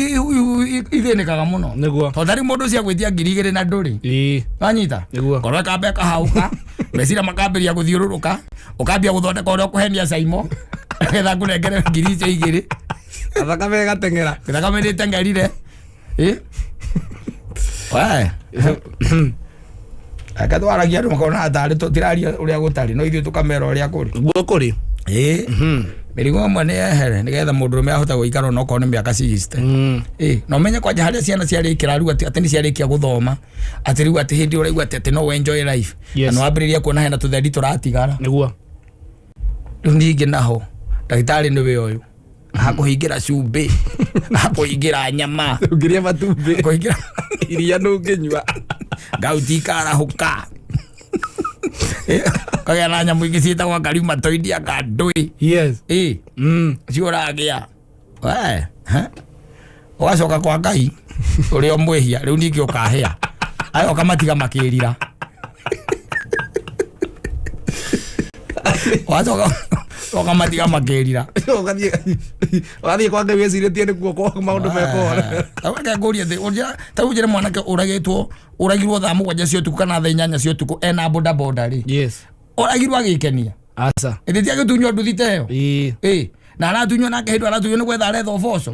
ithĩnĩkaga mũno. Nĩguo. Tondũ tarĩu mũndũ ũcio agwĩtia 2000 na ndũrĩ. Wanyita? Nĩguo. Ngoro ĩkamba ĩkahauka, meciria makambĩrĩria gũthiũrũrũka, ũkambia gũthondeka ũrĩa ũkũhenia Saimo, nĩgetha ngũnengere 2000. Thakame ĩgateng'era. Thakame nĩĩteng'erire. We. Aka twaragia andũ makona tarĩ tũtiraria ũrĩa gũtarĩ, no ithuĩ tũkamera ũrĩa kũrĩ. Guo kũrĩ. Mĩrigo ĩmwe nĩ yehere nĩgetha mũndũrũme ahote gũikara onokorwo nĩ mĩaka 60. Na ũmenye kwanja harĩa ciana ciarĩkĩra rĩu atĩ nĩ ciarĩkia gũthoma, atĩ rĩu atĩ hĩndĩ ũraigua atĩ no enjoy life. Yes. Na nĩwambĩrĩria kuona hena tũthendi tũratigara. Nĩguo. Rĩu ningĩ naho Ndagĩtarĩ nĩwe ũyũ akũhingĩra cumbĩ, akũhingĩra nyama, Ũngĩrĩa matumbĩ. Akũhingĩra Iria ndũngĩnyua. Ngauti ikarahũka. Kagĩa na nyamũ ingĩ ciĩtagwo rheumatoid anga ndũĩ. Yes. Ĩ cio ũragĩa we he? Ũgacoka kwa Ngai ũrĩa ũmwĩhia rĩu ningĩ ũkahĩa aya ũkamatiga makĩrira, ũgacoka ũkamatiga makĩrira. Ũgathiĩ kwa Ngai wĩcirĩtie nĩkuo kwa maũndũ mekũhona. Reke ngũrie thĩ ta rĩu njĩre mwanake ũragĩtwo, ũragirwo thaa 7 cia ũtukũ kana thaa 8 cia ũtukũ ena boda boda rĩ, Yes. Ũragirwo agĩkenia? Aca. Ĩndĩ ti agĩtunywo nduthi ta ĩyo? Ĩĩ. Ĩ na aratunywo nake hĩndĩ aratunywo nĩ gwetha aretha ũboco.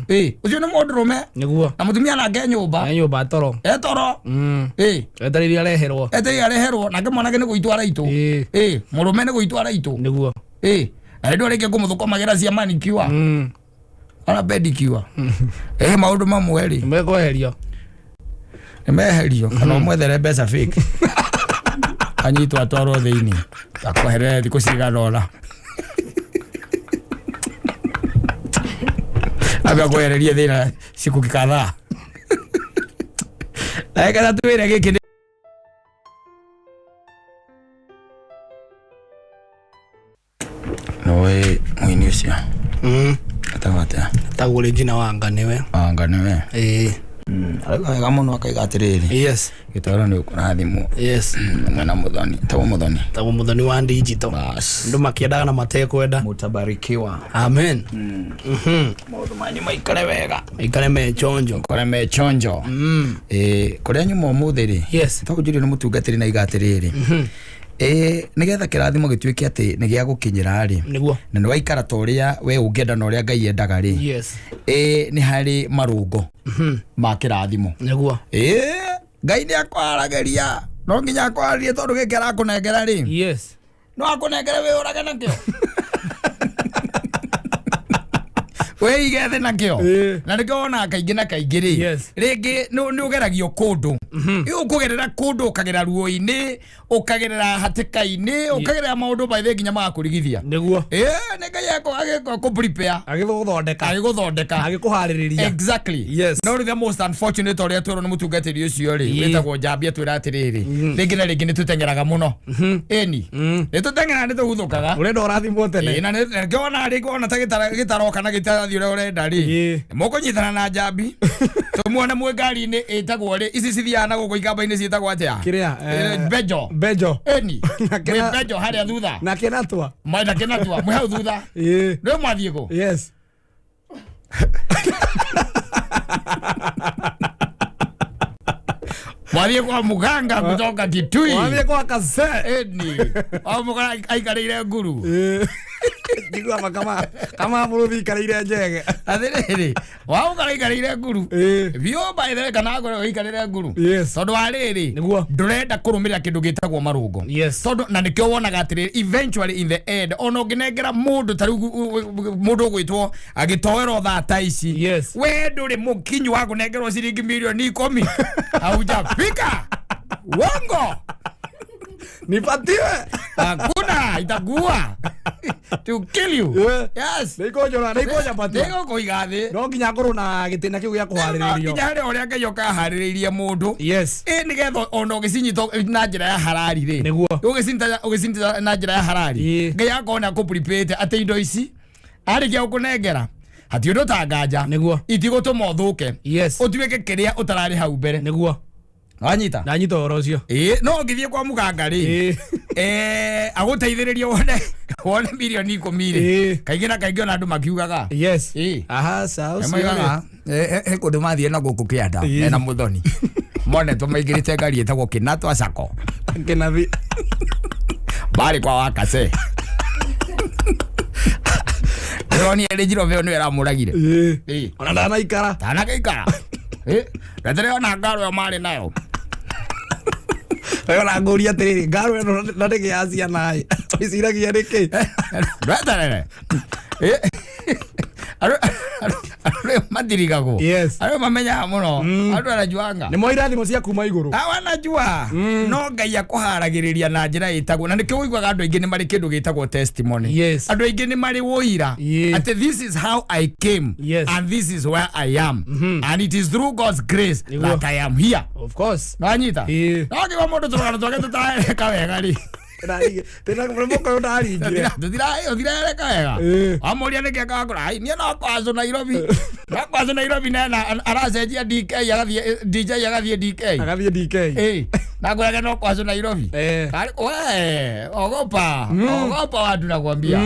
Ĩ ũcio nĩ mũndũrũme. Nĩguo. Na mũtumia nake nyũmba. E nyũmba toro. Etoro. Ĩ. Etereire areherwo. Etereire areherwo, nake mwanake nĩ gũitwo araitwo. Ĩĩ. Ĩ mũrũme nĩ gũitwo araitwo. Nĩguo. Ĩ na hĩndĩ ĩyo rĩngĩ kũmũthũkũmagĩra cia manicure ona pedicure, ĩ maũndũ mamwe rĩ Mekweherio. Nĩ meherio kana ũmwethere mbeca fake, anyitwo atwarwo thĩinĩ akweherere thikũ cigana ũna, ambe akwehererie thĩna siku kadhaa. Ndagĩka twĩre gĩkĩ nĩ nĩũĩ mũini ũcio etagwo atĩa? Tagwo Regina Wanga nĩwe. Wanga nĩwe. Ĩĩ. Arauga wega mũno akaiga atĩrĩrĩ, gĩtoro nĩ ũkũrathimwo. Mwena Mũthoni, tagwo Mũthoni. Tagwo Mũthoni wa digital. Bas. Andũ makĩendaga na matekwenda. Mutabarikiwa. Amen. Maũndũ manyu maikare wega. Maikare me chonjo. Kore me chonjo. Ĩ kũrĩa nyuma ũmũthĩ rĩ, tagwo Julian mũtungatĩri, na iga atĩrĩrĩ, ĩ nĩgetha kĩrathimo gĩtuĩke atĩ nĩ gĩa gũkinyĩra rĩ, na nĩ waikara ta ũrĩa we ũngĩenda na ũrĩa Ngai endaga rĩ, ĩ nĩ harĩ marũngo ma kĩrathimo. Ĩ Ngai nĩ akwaragĩria, no nginya akwarĩrie tondũ gĩkĩ arakũnengera rĩ, no akũnengere wĩũrage nakĩo, wĩige thĩ nakĩo. Na nĩkĩo wonaga kaingĩ na kaingĩ rĩ, rĩngĩ nĩ ũgeragio kũndũ, ĩ ũkũgerera kũndũ, ũkagerera ruo-inĩ, ũkagerera hatĩka-inĩ, ũkagerera maũndũ maithĩ nginya magakũrigithia. Ĩ nĩ Ngai agĩkũ prepare. Agĩgũthondeka. Agĩgũthondeka. Agĩkũharĩrĩria. Exactly. No rĩu the most unfortunate ũrĩa twerwo nĩ mũtungatĩri ũcio rĩ, wĩtagwo Njambia, twĩra atĩrĩrĩ, rĩngĩ na rĩngĩ nĩ tũteng'eraga mũno, ĩni nĩ tũteng'eraga, nĩ tũguthũkaga. Ũrenda ũrathimwo tene. Ĩ, na nĩkĩo wona rĩngĩ wona ta gĩtaroka na gĩtarathiĩ ũrĩa ũrenda rĩ, mũkũnyitana na Njambi tũmuone mwĩ ngari-inĩ ĩtagwo rĩ, ici cithiaga na gũkũ ikamba-inĩ ciĩtagwo atĩa? Kĩrĩa, Benjo. Benjo. Ĩni. Na mwĩ Benjo harĩa thutha. Na kĩnatua. Mwena kĩnatua mwĩ hau thutha. Rĩu mwathiĩ kũ? Mwathiĩ kwa muganga kutoka Kitui. Wathiĩ kwa kase. Ĩni o mũgara aikarĩire nguru. Njiguaga kama mũrũthi ikarĩire njege. Atĩrĩrĩ, wamũkora aikarĩire nguru biũ, by the way, kana akorwo aikarĩire nguru tondũ wa rĩrĩ, ndũrenda kũrũmĩrĩra kĩndũ gĩtagwo marũngo. Tondũ na nĩkĩo wonaga atĩrĩrĩ, eventually in the end, ona ũngĩnengera mũndũ ta rĩu mũndũ ũgwĩtwo agĩtoerwo thaa ta ici, we ndũrĩ mũkinyu wa kũnengerwo ciringi milioni 10, haujafika, wongo. Nipatiwe. Hakuna, itakuwa to kill you. Nĩikũnjũra, nĩikũnjabatia. Nĩgũkũiga thĩ. No nginya ngorwo na gĩtĩna kĩu gĩa No kũharĩrĩrio. nginya harĩ ũrĩa Ngai ũkaharĩrĩirie mũndũ. Ĩ nĩgetha ona ũgĩcinyita na njĩra ya harari rĩ, ũgĩcinyita na njĩra ya harari, Ngai akorwo nĩ akũprepare atĩ indo ici arĩkia gũkũnengera hati ũndũ ta nganja itigũtũma ũthũke, ũtuĩke kĩrĩa ũtararĩ hau mbere. Wanyita? Ndanyita ũhoro ũcio. Ĩ no ũngĩthiĩ kwa mũganga rĩ, agũteithĩrĩrie wone milioni 10 rĩ, kaingĩ na kaingĩ ona andũ makiugaga. Aha, sawa, ũcio rĩ. Moigaga he kũndũ mathiĩ na gũkũ kĩanda mena Mũthoni monetwo maingĩrĩte ngari ĩtagwo Kĩnatwa Sacco. Kĩnathi. Barĩ kwa Wakase, ndĩronire Range Rover ĩyo nĩyo ĩramũragire. Ona ndanaikara. Tanagaikara retere ona ngaro ĩyo marĩ nayo. Wewe ũrangũria atĩrĩrĩ, ngaro ĩno na ndĩgĩ ya ciana ĩ, wĩciragia nĩkĩ? Ndweterere. Andũ matirĩ Tũtirigagwo. Yes. Arĩa mamenyaga mũno. Andũ anajuanga. Nĩ moĩ irathimo cia kuma igũrũ. Awanajua. No Ngai akũharagĩrĩria na njĩra ĩtagwo na nĩkĩo ũiguaga andũ aingĩ nĩ marĩ kĩndũ gĩtagwo testimony. Yes. Andũ aingĩ nĩ marĩ ũira atĩ this is how I came. Yes. And this is where I am. And it is through God's grace that I am here. Of course. Nĩwanyita? Ĩĩ. No ngĩgwa mũndũ tũrũgano twake tũtarereka wega rĩ. Tena mũrĩmũ ũyũ ndaringire. Tũtirereka wega. Ĩĩ. Wamũria nĩkĩ akakũra, "Ai, niĩ no kwaco Nairobi. No kwaco Nairobi nena aracenjia DK agathiĩ DJ agathiĩ DK." Agathiĩ DK. Ĩĩ. Na ngũrage no kwaco Nairobi. Eh. Kari, we, ogopa. Ogopa watu nakwambia.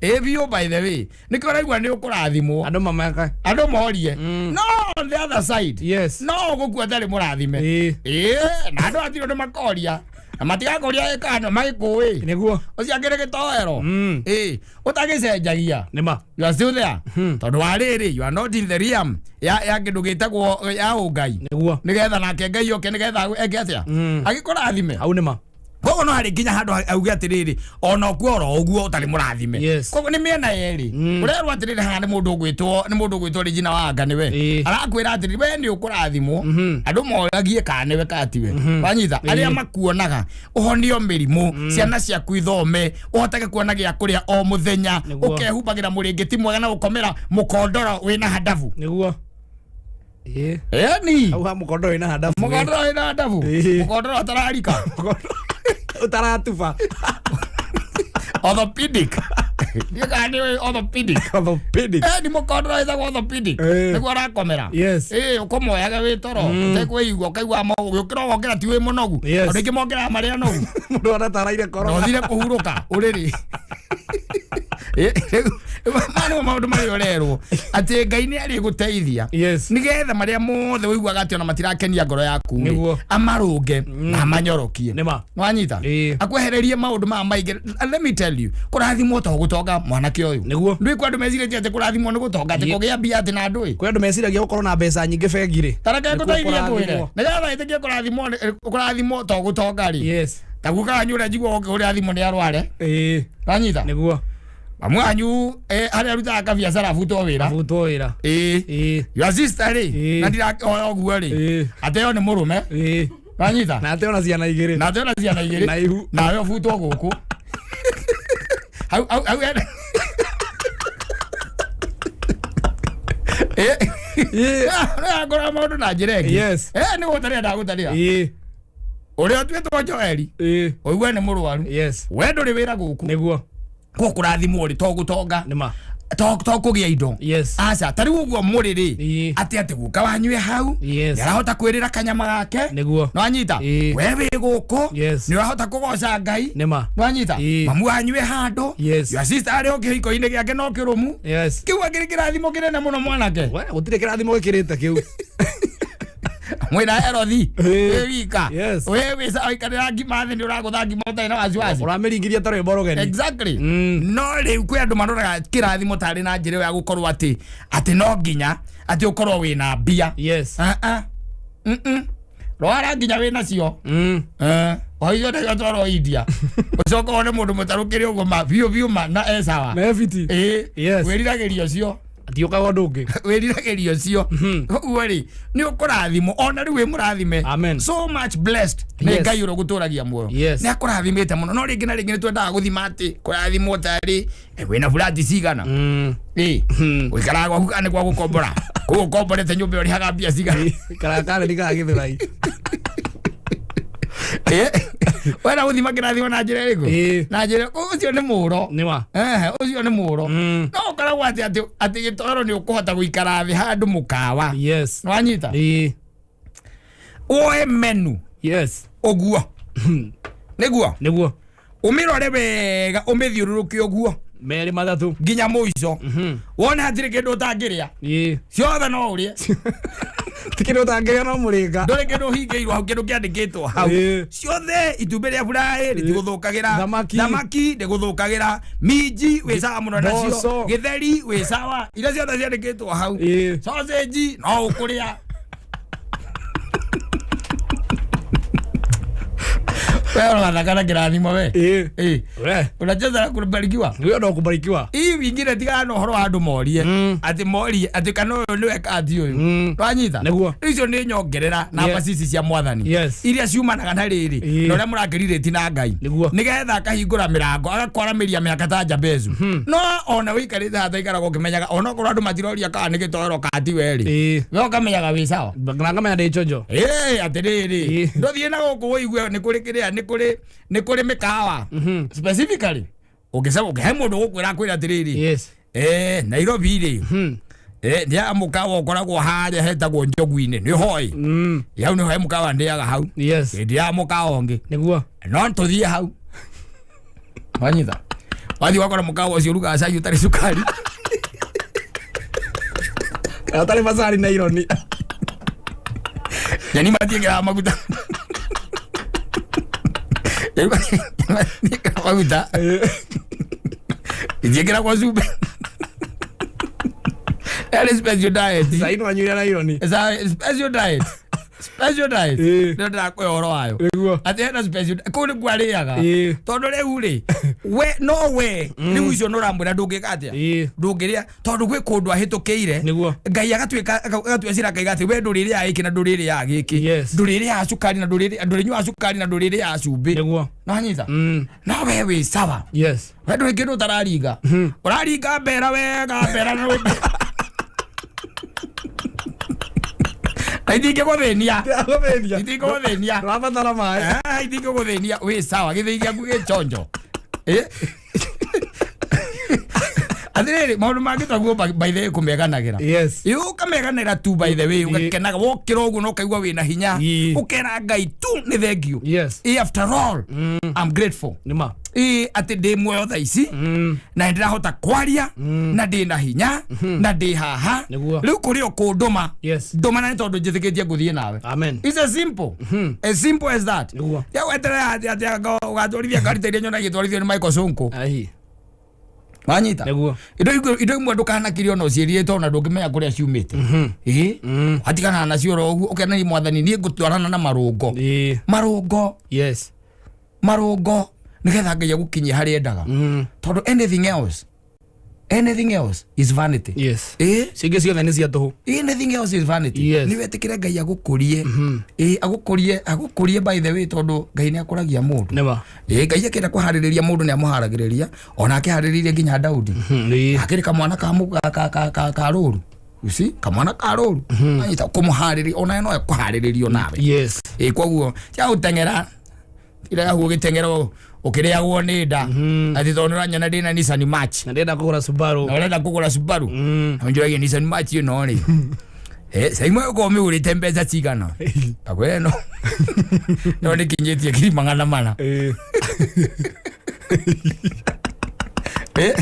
Ĩĩ biũ by the way. Nĩkĩo ũraigua nĩ ũkũrathimwo. Andũ mamaka. Andũ morie. No on the other side. Yes. No ũgũkua ũtarĩ mũrathime. Ĩĩ. Ĩĩ, na andũ atirĩ ũndũ makoria. Na matigakoria ĩkano magĩkũĩ. Nĩguo. Ũcio akĩrĩ gĩtoero. Ĩĩ, ũtagĩcenjagia. Nĩma. You are still there. Tondũ wa rĩrĩ, you are not in the realm ya kĩndũ gĩtagwo ya ũngai. Nĩguo. Nĩgetha nake Ngai oke nĩgetha eke atĩa? Agĩkũrathime. Hau nĩma. Koguo no harĩ nginya handũ auge atĩrĩrĩ, ona ũkue oro ũguo ũtarĩ mũrathime. Yes. Koguo nĩ mĩena yerĩ. Ũrerwo atĩrĩrĩ haha nĩ mũndũ ũgwĩtwo, nĩ mũndũ ũgwĩtwo Regina Wanga nĩwe. Ĩĩ. Arakwĩra atĩrĩrĩ, we nĩ ũkũrathimwo. Andũ moragie kana nĩwe kana tiwe. Wanyita? Arĩa makuonaga, ũhonio mĩrimũ, ciana ciaku ithome, ũhotage kuona gĩa kũrĩa o mũthenya, Nĩguo. ũkehumbagĩra mũrĩngĩti mwega na gũkomera mũkondoro wĩna handabu. Nĩguo. Ĩĩ. Ĩni. Hau ha mũkondoro wĩna handabu. Mũkondoro wĩna handabu. Ĩĩ. Mũkondoro ũtararika. Utaratuba. Orthopedic. Ndiũ kana nĩ orthopedic. Orthopedic. Ni mũkondoro wĩtagwo orthopedic. Nĩguo arakomera. Yes. Ũkũmoyaga wĩ toro. Ũtekwĩigua ũkaigua ũgĩũkĩra ũgokĩra ti wĩ mũnogu. Yes. Andũ aingĩ mokĩraga marĩ anogu. Mũndũ arataraire Na koro. ũthire kũhurũka ũrĩrĩ. Maya nĩmo maũndũ marĩa ũrerwo atĩ Ngai nĩ arĩgũteithia. Yes. Nĩgetha marĩa mothe ũiguaga atĩ ona matirakenia ngoro yaku rĩ, Nĩguo. amarũnge na amanyorokie. Nĩma. Nĩwanyita? Ĩĩ. Akwehererie maũndũ maya maingĩ. And let me tell you, kũrathimwo to gũtonga mwanake ũyũ. Nĩguo. Ndũĩ kwĩ andũ mecirĩtie atĩ kũrathimwo nĩ gũtonga, atĩ Ĩĩ. kũgĩa mbia atĩ na ndũĩ. Kwĩ andũ meciragia gũkorwo na mbeca nyingĩ bengi rĩ. Ta reke Nĩkuo ngũteithie ngwĩre. kũrathimwo. Nĩgetha wĩtĩkie kũrathimwo to gũtonga rĩ. Yes. Ta guka wanyu ũrĩa njiguaga ũkĩhũrĩra thimũ nĩ arware. Ĩĩ. Wanyita? Nĩguo. Mamu wanyu harĩa arutaga kabiacara abutwo wĩra. Abutwo wĩra. Ĩĩ. Ĩĩ. Your sister rĩ, Ĩĩ. na ndirakĩhoya ũguo rĩ, Ĩĩ. ateo nĩ mũrũme. Ĩĩ. Wanyita? Na ateo na ciana igĩrĩ. Na ateo na ciana igĩrĩ. Na ihu. Nawe ũbutwo gũkũ. Hau hau hau ene. Ĩĩ. Ĩĩ. Nĩakora maũndũ na njĩra ĩngĩ. Yes. Nĩ gũtarĩa ndagũtarĩra. Ĩĩ. Ũrĩa ũtuĩtwo Joeli, Ĩĩ. ũigue nĩ mũrwaru. Yes. We ndũrĩ wĩra gũkũ. Nĩguo. Koguo kũrathimwo rĩ to gũtonga. Nĩma. To kũgĩa indo. Yes. Aca, ta rĩu ũguo mũrĩ rĩ, Ĩĩ. atĩ atĩ guka wanyu e hau, Yes. nĩarahota kwĩrĩra kanyama gake. Nĩguo. Nĩwanyita? Ĩĩ. We wĩ gũkũ, Yes. nĩũrahota kũgoca Ngai. Nĩma. Nĩwanyita? Ĩĩ. Mamu wanyu e handũ. Yes. Your sister arĩ o kĩhiko-inĩ gĩake no kĩrũmu. Yes. Kĩu akĩrĩ kĩrathimo kĩnene mũno mwanake. We gũtirĩ kĩrathimo gĩkĩrĩte kĩu. Mwĩna Herothi. Ĩĩ. Wĩ wika. Yes. We wĩ sawa ikarĩra ngima thĩ nĩũragũtha ngima ũtarĩ na wasiwasi. Ũramĩringithia ta rwĩmbo rũgeni. Exactly. No rĩu kwĩ andũ maroraga kĩrathimo tarĩ na njĩra ĩyo ya gũkorwo atĩ atĩ no nginya atĩ ũkorwo wĩna mbia. Yes. Ah ah. Rwara nginya wĩna cio. O icio nĩcio twarwo India. Ũcoke wone mũndũ mũtarũkĩre ũguo ma biũ biũ ma na e sawa. Na ebiti. Ĩĩ. Yes. Wĩriragĩria ũcio. Atiũkaga ũndũ ũngĩ. Wĩriragĩria ũcio. Ũguo rĩ nĩ ũkũrathimwo ona rĩu wĩ mũrathime. Amen. So much blessed nĩ Yes. Ngai ũrĩa ũgũtũragia muoyo. Yes. Nĩ akũrathimĩte mũno no rĩngĩ na rĩngĩ nĩ twendaga gũthima atĩ kũrathimwo tarĩ wĩna burati cigana. Ĩĩ. Ũikaraga gwaku kana nĩ gwa gũkombora. Kũu ũkomborete nyũmba ũrĩhaga mbia cigana. Karakara nĩ gagĩthũrai. Wena gũthima kĩrathimo na njĩra ĩrĩkũ? Ĩĩ. Na njĩra ũcio nĩ mũro. Nĩma. Ũcio nĩ mũro. No ũkoragwo atĩ atĩ atĩ gĩtoero nĩ ũkũhota gũikara thĩ handũ mũkawa. Yes. Nĩwanyita? Ĩĩ. Woe menu Yes. ũguo. Nĩguo? Nĩguo. Ũmĩrore wega ũmĩthiũrũrũke ũguo. Merĩ mathatũ. Nginya mũico. Wone hatirĩ kĩndũ ũtangĩrĩa. Ĩĩ. Ciothe no ũrĩe. Ti kĩndũ ũtangĩrĩa no mũrĩnga. Ndũrĩ kĩndũ ũhingĩirwo hau kĩndũ kĩandĩkĩtwo hau. Ĩĩ. Ciothe itumbĩ rĩa buraĩ rĩtigũthũkagĩra. Thamaki. Thamaki ndĩgũthũkagĩra. Minji wĩ sawa mũno nacio. Mboco. Gĩtheri wĩ sawa. Iria ciothe ciandĩkĩtwo hau. Ĩĩ. Sausage no ũkũrĩa. Wewe ũrathaka na kĩrathimo we. Ĩĩ. Ĩĩ. We. Unacheza na kubarikiwa. Nĩwe no kubarikiwa. Hii wingine tigana na ũhoro wa andũ morie atĩ morie atĩ kana ũyũ nĩwe kati ũyũ. Twanyita. Nĩguo. Icio nĩ nyongerera namba cici cia mwathani. Yes. Iria ciumanaga na rĩrĩ Ĩĩ. na ũrĩa mũrakĩrirĩti na Ngai. Nĩguo. Nĩgetha akahingũra mĩrango agakwaramĩria mĩaka ta Jabezu. No ona wĩikarĩte haha taikaragwo ũkĩmenyaga onokorwo andũ matiroria kana nĩ gĩtoero kati we rĩ. Ĩĩ. We ũkamenyaga wĩ sawa. Na ngamenya ndĩ chonjo. Ĩĩ atĩrĩrĩ Ĩĩ. ndũthiĩ na gũkũ ũigue nĩ kũrĩ kĩrĩa nĩ kũrĩ nĩ kũrĩ mĩkawa specifically ũngĩcema ũngĩhe mũndũ gũkwĩra akwĩra atĩrĩrĩ Yes. Nairobi rĩ nĩ ya mũkawa ũkoragwo harĩa hetagwo Njogu-inĩ nĩ hoi hau nĩho he mũkawa ndĩaga hau Yes. hĩndĩ ya mũkawa ũngĩ Nĩguo. no tũthiĩ hau wanyita wathiĩ wakora mũkawa ũcio ũrugaga cai ũtarĩ cukari. Kana ũtarĩ macani na ironi. Nyeni matiĩkĩraga maguta. Nyeni matiĩkĩraga maguta. Itiĩkĩragwo cumbĩ. Yarĩ special diet. Cai no anyuire na ironi. It's a special diet. Special diet. Ĩĩ. Nĩyo ndĩrakũhe ũhoro wayo. Nĩguo. Atĩ hena special kũu nĩkuo arĩaga. Ĩĩ. Tondũ rĩu rĩ, we no we rĩu icio nĩ ũramwĩra ndũngĩka atĩa? Ĩĩ. Ndũngĩrĩa tondũ gwĩ kũndũ ahĩtũkĩire. Nĩguo. Ngai agatuĩka agatua cira akaiga atĩ we ndũrĩrĩaga gĩkĩ na ndũrĩrĩaga gĩkĩ. Yes. Ndũrĩrĩaga cukari na ndũrĩnyuaga cukari na ndũrĩrĩaga cumbĩ. Nĩguo. Nĩwanyita? No we wĩ sawa. Yes. We ndũrĩ kĩndũ ũtararinga. Ũraringa mbera wega mbera na na itingĩgũthĩnia. Ndĩragũthĩnia. Itingĩgũthĩnia. Ũrabatara maĩ. Ah, itingĩgũthĩnia wĩ sawa gĩthĩi gĩaku gĩ chonjo. Eh? Atĩrĩrĩ maũndũ mangĩ taguo by the way kũmeganagĩra. Yes. Ĩ ũkameganĩra tu by the way Ĩ. ũgakenaga wokĩra ũguo na ũkaigua wĩna hinya Ĩ. ũkera Ngai tu nĩ thengiũ. Yes. Ĩ after all I'm grateful. Nĩma. Ĩ atĩ ndĩ muoyo thaa ici na nĩndĩrahota kwaria na ndĩ na hinya na ndĩ haha. Nĩguo. Rĩu kũrĩ o kũndũma. Yes. Ndũma na nĩ tondũ njĩtĩkĩtie ngũthiĩ nawe. Amen. It's as simple. As simple as that. Nĩguo. Ya weterera atĩ atĩ anga ũgatwarithia ngari ta iria nyonaga igĩtwarithio nĩ Michael Sonko. Ai. Wanyita? Nĩguo. Indo imwe ndũkanakirie ona ũciĩrire tondũ ona ndũngĩmenya kũrĩa ciumĩte. Ĩĩ. Watigana nacio oro ũguo ũkenania mwathani niĩ ngũtwarana na marũngo. Ĩĩ. Marũngo. Yes. Marũngo nĩgetha Ngai agũkinyie harĩa endaga. Tondũ anything else. Anything else is vanity. Yes. Ĩĩ. Cingĩ ciothe nĩ cia tũhũ. Anything else is vanity. Yes. Nĩ wetĩkĩre Ngai agũkũrie. Ĩĩ agũkũrie agũkũrie by the way tondũ Ngai nĩ akũragia mũndũ. Nĩma. Ĩĩ Ngai akĩenda kũharĩrĩria mũndũ nĩ amũharagĩrĩria ona akĩharĩrĩirie nginya Daudi. Ĩĩ. Akĩrĩ kamwana ka ka ka ka ka rũru. You see? Kamwana ka rũru. Anyita kũmũharĩria ona no ekũharĩrĩrio nawe. Yes. Ĩĩ koguo tia gũteng'era irahu ũgĩteng'era ũkĩrĩagwo nĩ nda atĩ tondũ nĩũranyona ndĩna Nissan March Na ndĩrenda kũgũra Subaru. na ũrenda kũgũra Subaru na ũnjũragie Nissan March ĩno rĩ saimwe ũkorwo ũmĩgũrĩte mbeca cigana akwĩre no no nĩkinyĩtie ngiri magana mana. Ĩĩ.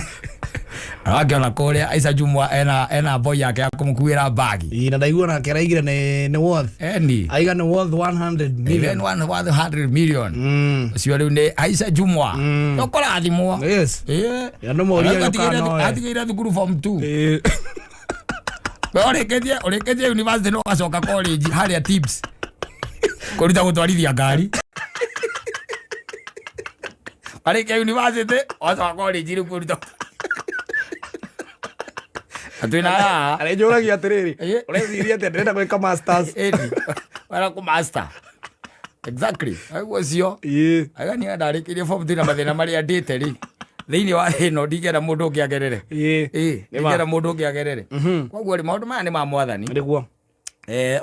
Akĩona kũrĩa Aisha Jumwa ena boy yake ya kũmũkuĩra bagi. Ĩĩ na ndaigua nake araigire nĩ worth. Eni. Aiga nĩ worth 100 million. Million 100 million. Ũcio rĩu nĩ Aisha Jumwa. No kũrathimwo. Yes. Ĩĩ. Andũ moria Atigĩire nĩũkanoe. atigĩire thukuru form 2. Ĩĩ. We ũrĩkĩtie ũrĩkĩtie university no ũgacoka college harĩa tips kũruta gũtwarithia ngari. Warĩkia university ũgacoka college rĩu kũruta. Twĩna haha. Arenjũragia atĩrĩrĩ. Ĩĩ. Ũreciria atĩa ndĩrenda gwĩka masters. Ĩni. Wera kũ master. Exactly. Aguo ũcio. Ĩĩ. Aga niĩ ndarĩkĩirie form 2 na mathĩna marĩa ndĩte rĩ. Thĩinĩ wa thĩ ĩno ndingĩenda mũndũ ũngĩ agerere. Ĩĩ. Ĩĩ, Nĩ ma. ndingĩenda mũndũ ũngĩ agerere. Koguo rĩ maũndũ maya nĩ ma mwathani. Nĩguo.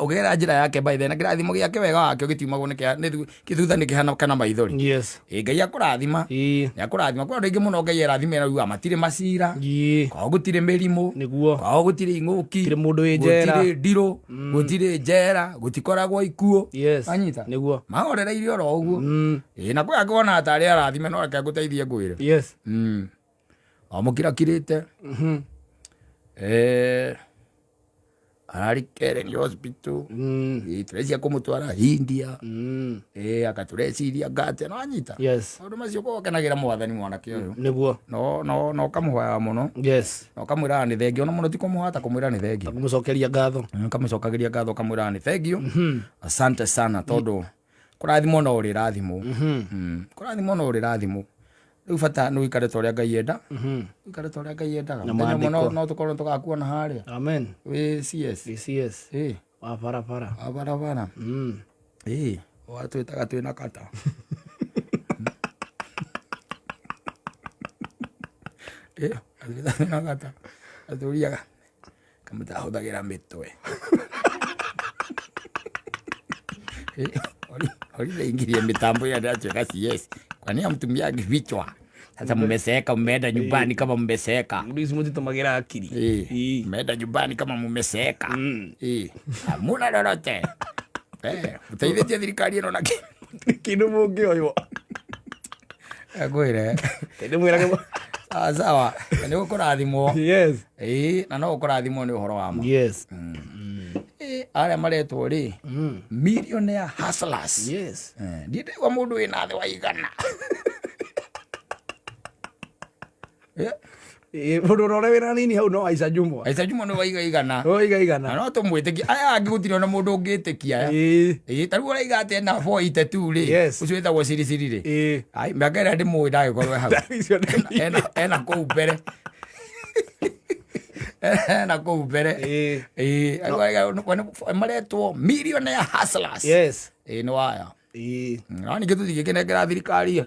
Ũgĩra njĩra yake by the na kĩrathimo gĩake wega wakĩo gĩtiumagwo nĩ kĩthutha nĩ kĩhana kana maithori. Yes. Ĩĩ Ngai akũrathima. Ĩĩ. Nĩ akũrathima. Kwĩ andũ aingĩ mũno Ngai erathime na rĩu matirĩ macira. Ĩĩ. Kwao gũtirĩ mĩrimũ. Nĩguo. Kwao gũtirĩ ing'ũki. Gũtirĩ mũndũ wĩ njera. Gũtirĩ ndirũ. Gũtirĩ njera. Gũtikoragwo ikuũ. Yes. Wanyita? Nĩguo. Mahorereirie oro ũguo. Ĩĩ na kwĩ angĩ wonaga tarĩ arathime no reke ngũteithie ngwĩre. Yes. Wamũkirakirĩte. Ararĩ Karen Hospital. Ĩĩ tũrecia kũmũtwara India. Ĩĩ akatũreciria ngate no anyita. Yes. Maũndũ macio ũkorwo ũkenagĩra mwathani mwanake ũyũ. Nĩguo. No no no ũkamũhoyaga mũno. Yes. Na ũkamwĩraga nĩ thengio ona mũno ti kũmũhoya ta kũmwĩra nĩ thengio. Kũmũcokeria ngatho. Ũkamũcokagĩria ngatho ũkamwĩraga nĩ thengio. Asante sana tondũ Kũrathimwo no ũrĩrathimwo. Kũrathimwo no ũrĩrathimwo. Rĩu bata nĩ ũikare ta ũrĩa Ngai enda. Ũikare ta ũrĩa Ngai endaga. Na Mũthenya ũmwe maandĩko. no tũkorwo tũgakuona harĩa. Amen. Wĩ CS. CS. Ĩ. Wa barabara. Wa barabara. Ĩ. Watwĩtaga twĩna kata. Ĩ, atwĩtaga twĩna kata. Atũriaga kamũtahũthagĩra mĩtwe. Ori mitambo ya ndatuĩka CS. Kwani hamtumiagi vichwa? Sasa mmeseeka, mmeenda nyumbani kama mmeseeka. Mũndũ ici mũtitũmagĩra akiri. Eh, mmeenda nyumbani kama mmeseeka. Eh, hamuna lolote. Eh, mũteithĩtie thirikari ĩno na kĩ? Kĩndũ mũngĩoywo. Ngwĩre. Ndĩmwĩrage. Sawa sawa. Nĩ ũkũrathimwo. Yes. Ĩĩ, na no ũkũrathimwo nĩ ũhoro wa ma. Yes. Ĩĩ, arĩa maretwo rĩ, millionaire hustlers. Yes. Eh, ndiĩ ndaigua mũndũ wĩna thĩ wa igana. Eh, Ĩ, mũndũ ũrĩa wĩna nini hau no Aisha Jumwa. Aisha Jumwa nĩ waiga igana. No iga Na igana. no tũmwĩtĩkie. Aya angĩ gũtirĩ ona mũndũ ũngĩtĩkia aya. Ĩ. Ĩĩ, ta rĩu ũraiga atĩ ena 482 rĩ. Yes. Ũcio wĩtagwo cirisiri rĩ. Ĩ. Ai, mĩaka ĩrĩa ndĩmũĩ ndagĩkorwo e hau. Icio nĩ- Ena kũu mbere. Ena kũu mbere. Ĩ. Ĩĩ, arauga maretwo millionaire hustlers. Yes. Ĩĩ, nĩ waya. Ĩ. No ningĩ tũtingĩkĩnengera thirikari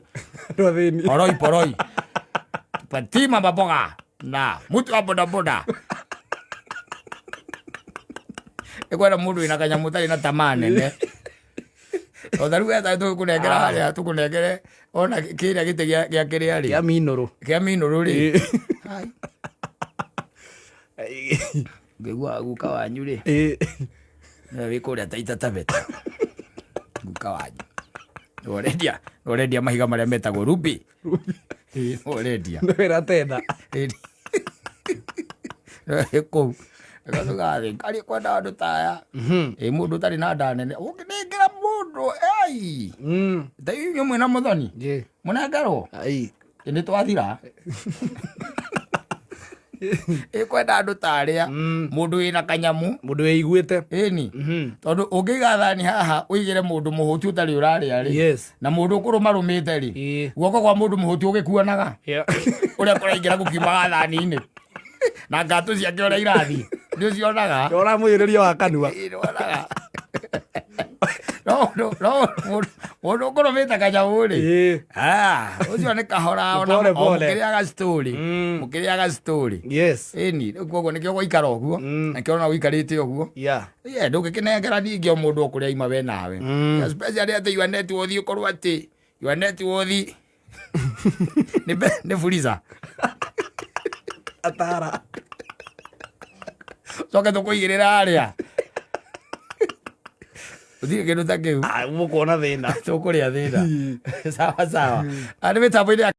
Andũ athĩni. oroi poroi. Tupatie mama mboga na mtu wa bodaboda. Ĩkwenda mũndũ wĩna kanyamũ ũtarĩ na tamaa nene. O ta rĩu wetha tũkũnengera harĩa tũkũnengere ona kĩrĩa gĩtĩ gĩa kĩrĩa rĩ. Kĩa minũrũ. Kĩa minũrũ rĩ. Ĩ. Ai, ngĩiguaga guka wanyu rĩ. Ĩ. Nĩwe wĩ kũrĩa Taita Taveta. Guka wanyu. Nĩwe ũrendia, nĩwe ũrendia mahiga marĩa metagwo ruby. Ĩĩ, nĩwe ũrendia. Nĩ wĩra tenda. Ĩĩ. Kũu. Gathugathĩ, karĩ kwenda andũ ta aya. Ĩ mũndũ ũtarĩ na nda nene. Ũngĩnengera mũndũ, ai. Ta inyuĩ mwĩna mũthoni. Ĩ. Mũnengerwo. Ai. Ĩ nĩ twathira. Ĩ kwenda andũ ta arĩa. Mũndũ wĩna kanyamu. Mũndũ wĩiguĩte. Ĩni. Tondũ ũngĩiga thani haha ũigĩre mũndũ mũhũtu ũtarĩ ũrarĩa rĩ. Yes. Na mũndũ ũkũrũmarũmĩte rĩ. Ĩ. Guoko kwa mũndũ mũhũtu ũgĩkuanaga. Yeah. Ũrĩa kũraingĩra gũkiumaga thani-inĩ. Na ngatũ ciake ũrĩa irathiĩ. Nĩ ũcionaga. Ũramũiyũrĩria wa kanua. Ĩ, nĩwonaga. No no mũndũ ũkũrũmĩte kanyamũ rĩ. Ĩ. Ah, ũcio nĩ kahora ona Pole, o pole. mũkĩrĩaga story. Mũkĩrĩaga story. Yes. Ĩni, rĩu koguo nĩkĩo gũikara ũguo. Nakĩo ona ũikarĩte ũguo. Yeah. Ye, ndũngĩkĩnengera ningĩ o mũndũ o kũrĩa aima we nawe. Especially atĩ your net worth ũkorwo atĩ your net worth nĩ fuliza. Atara. Coke tũkũigĩrĩra harĩa. Gũtirĩ kĩndũ ta kĩu. Ah, mũkuona thĩna. Tũkũrĩa thĩna. Sawa sawa. Nĩ mĩtambo-inĩ ya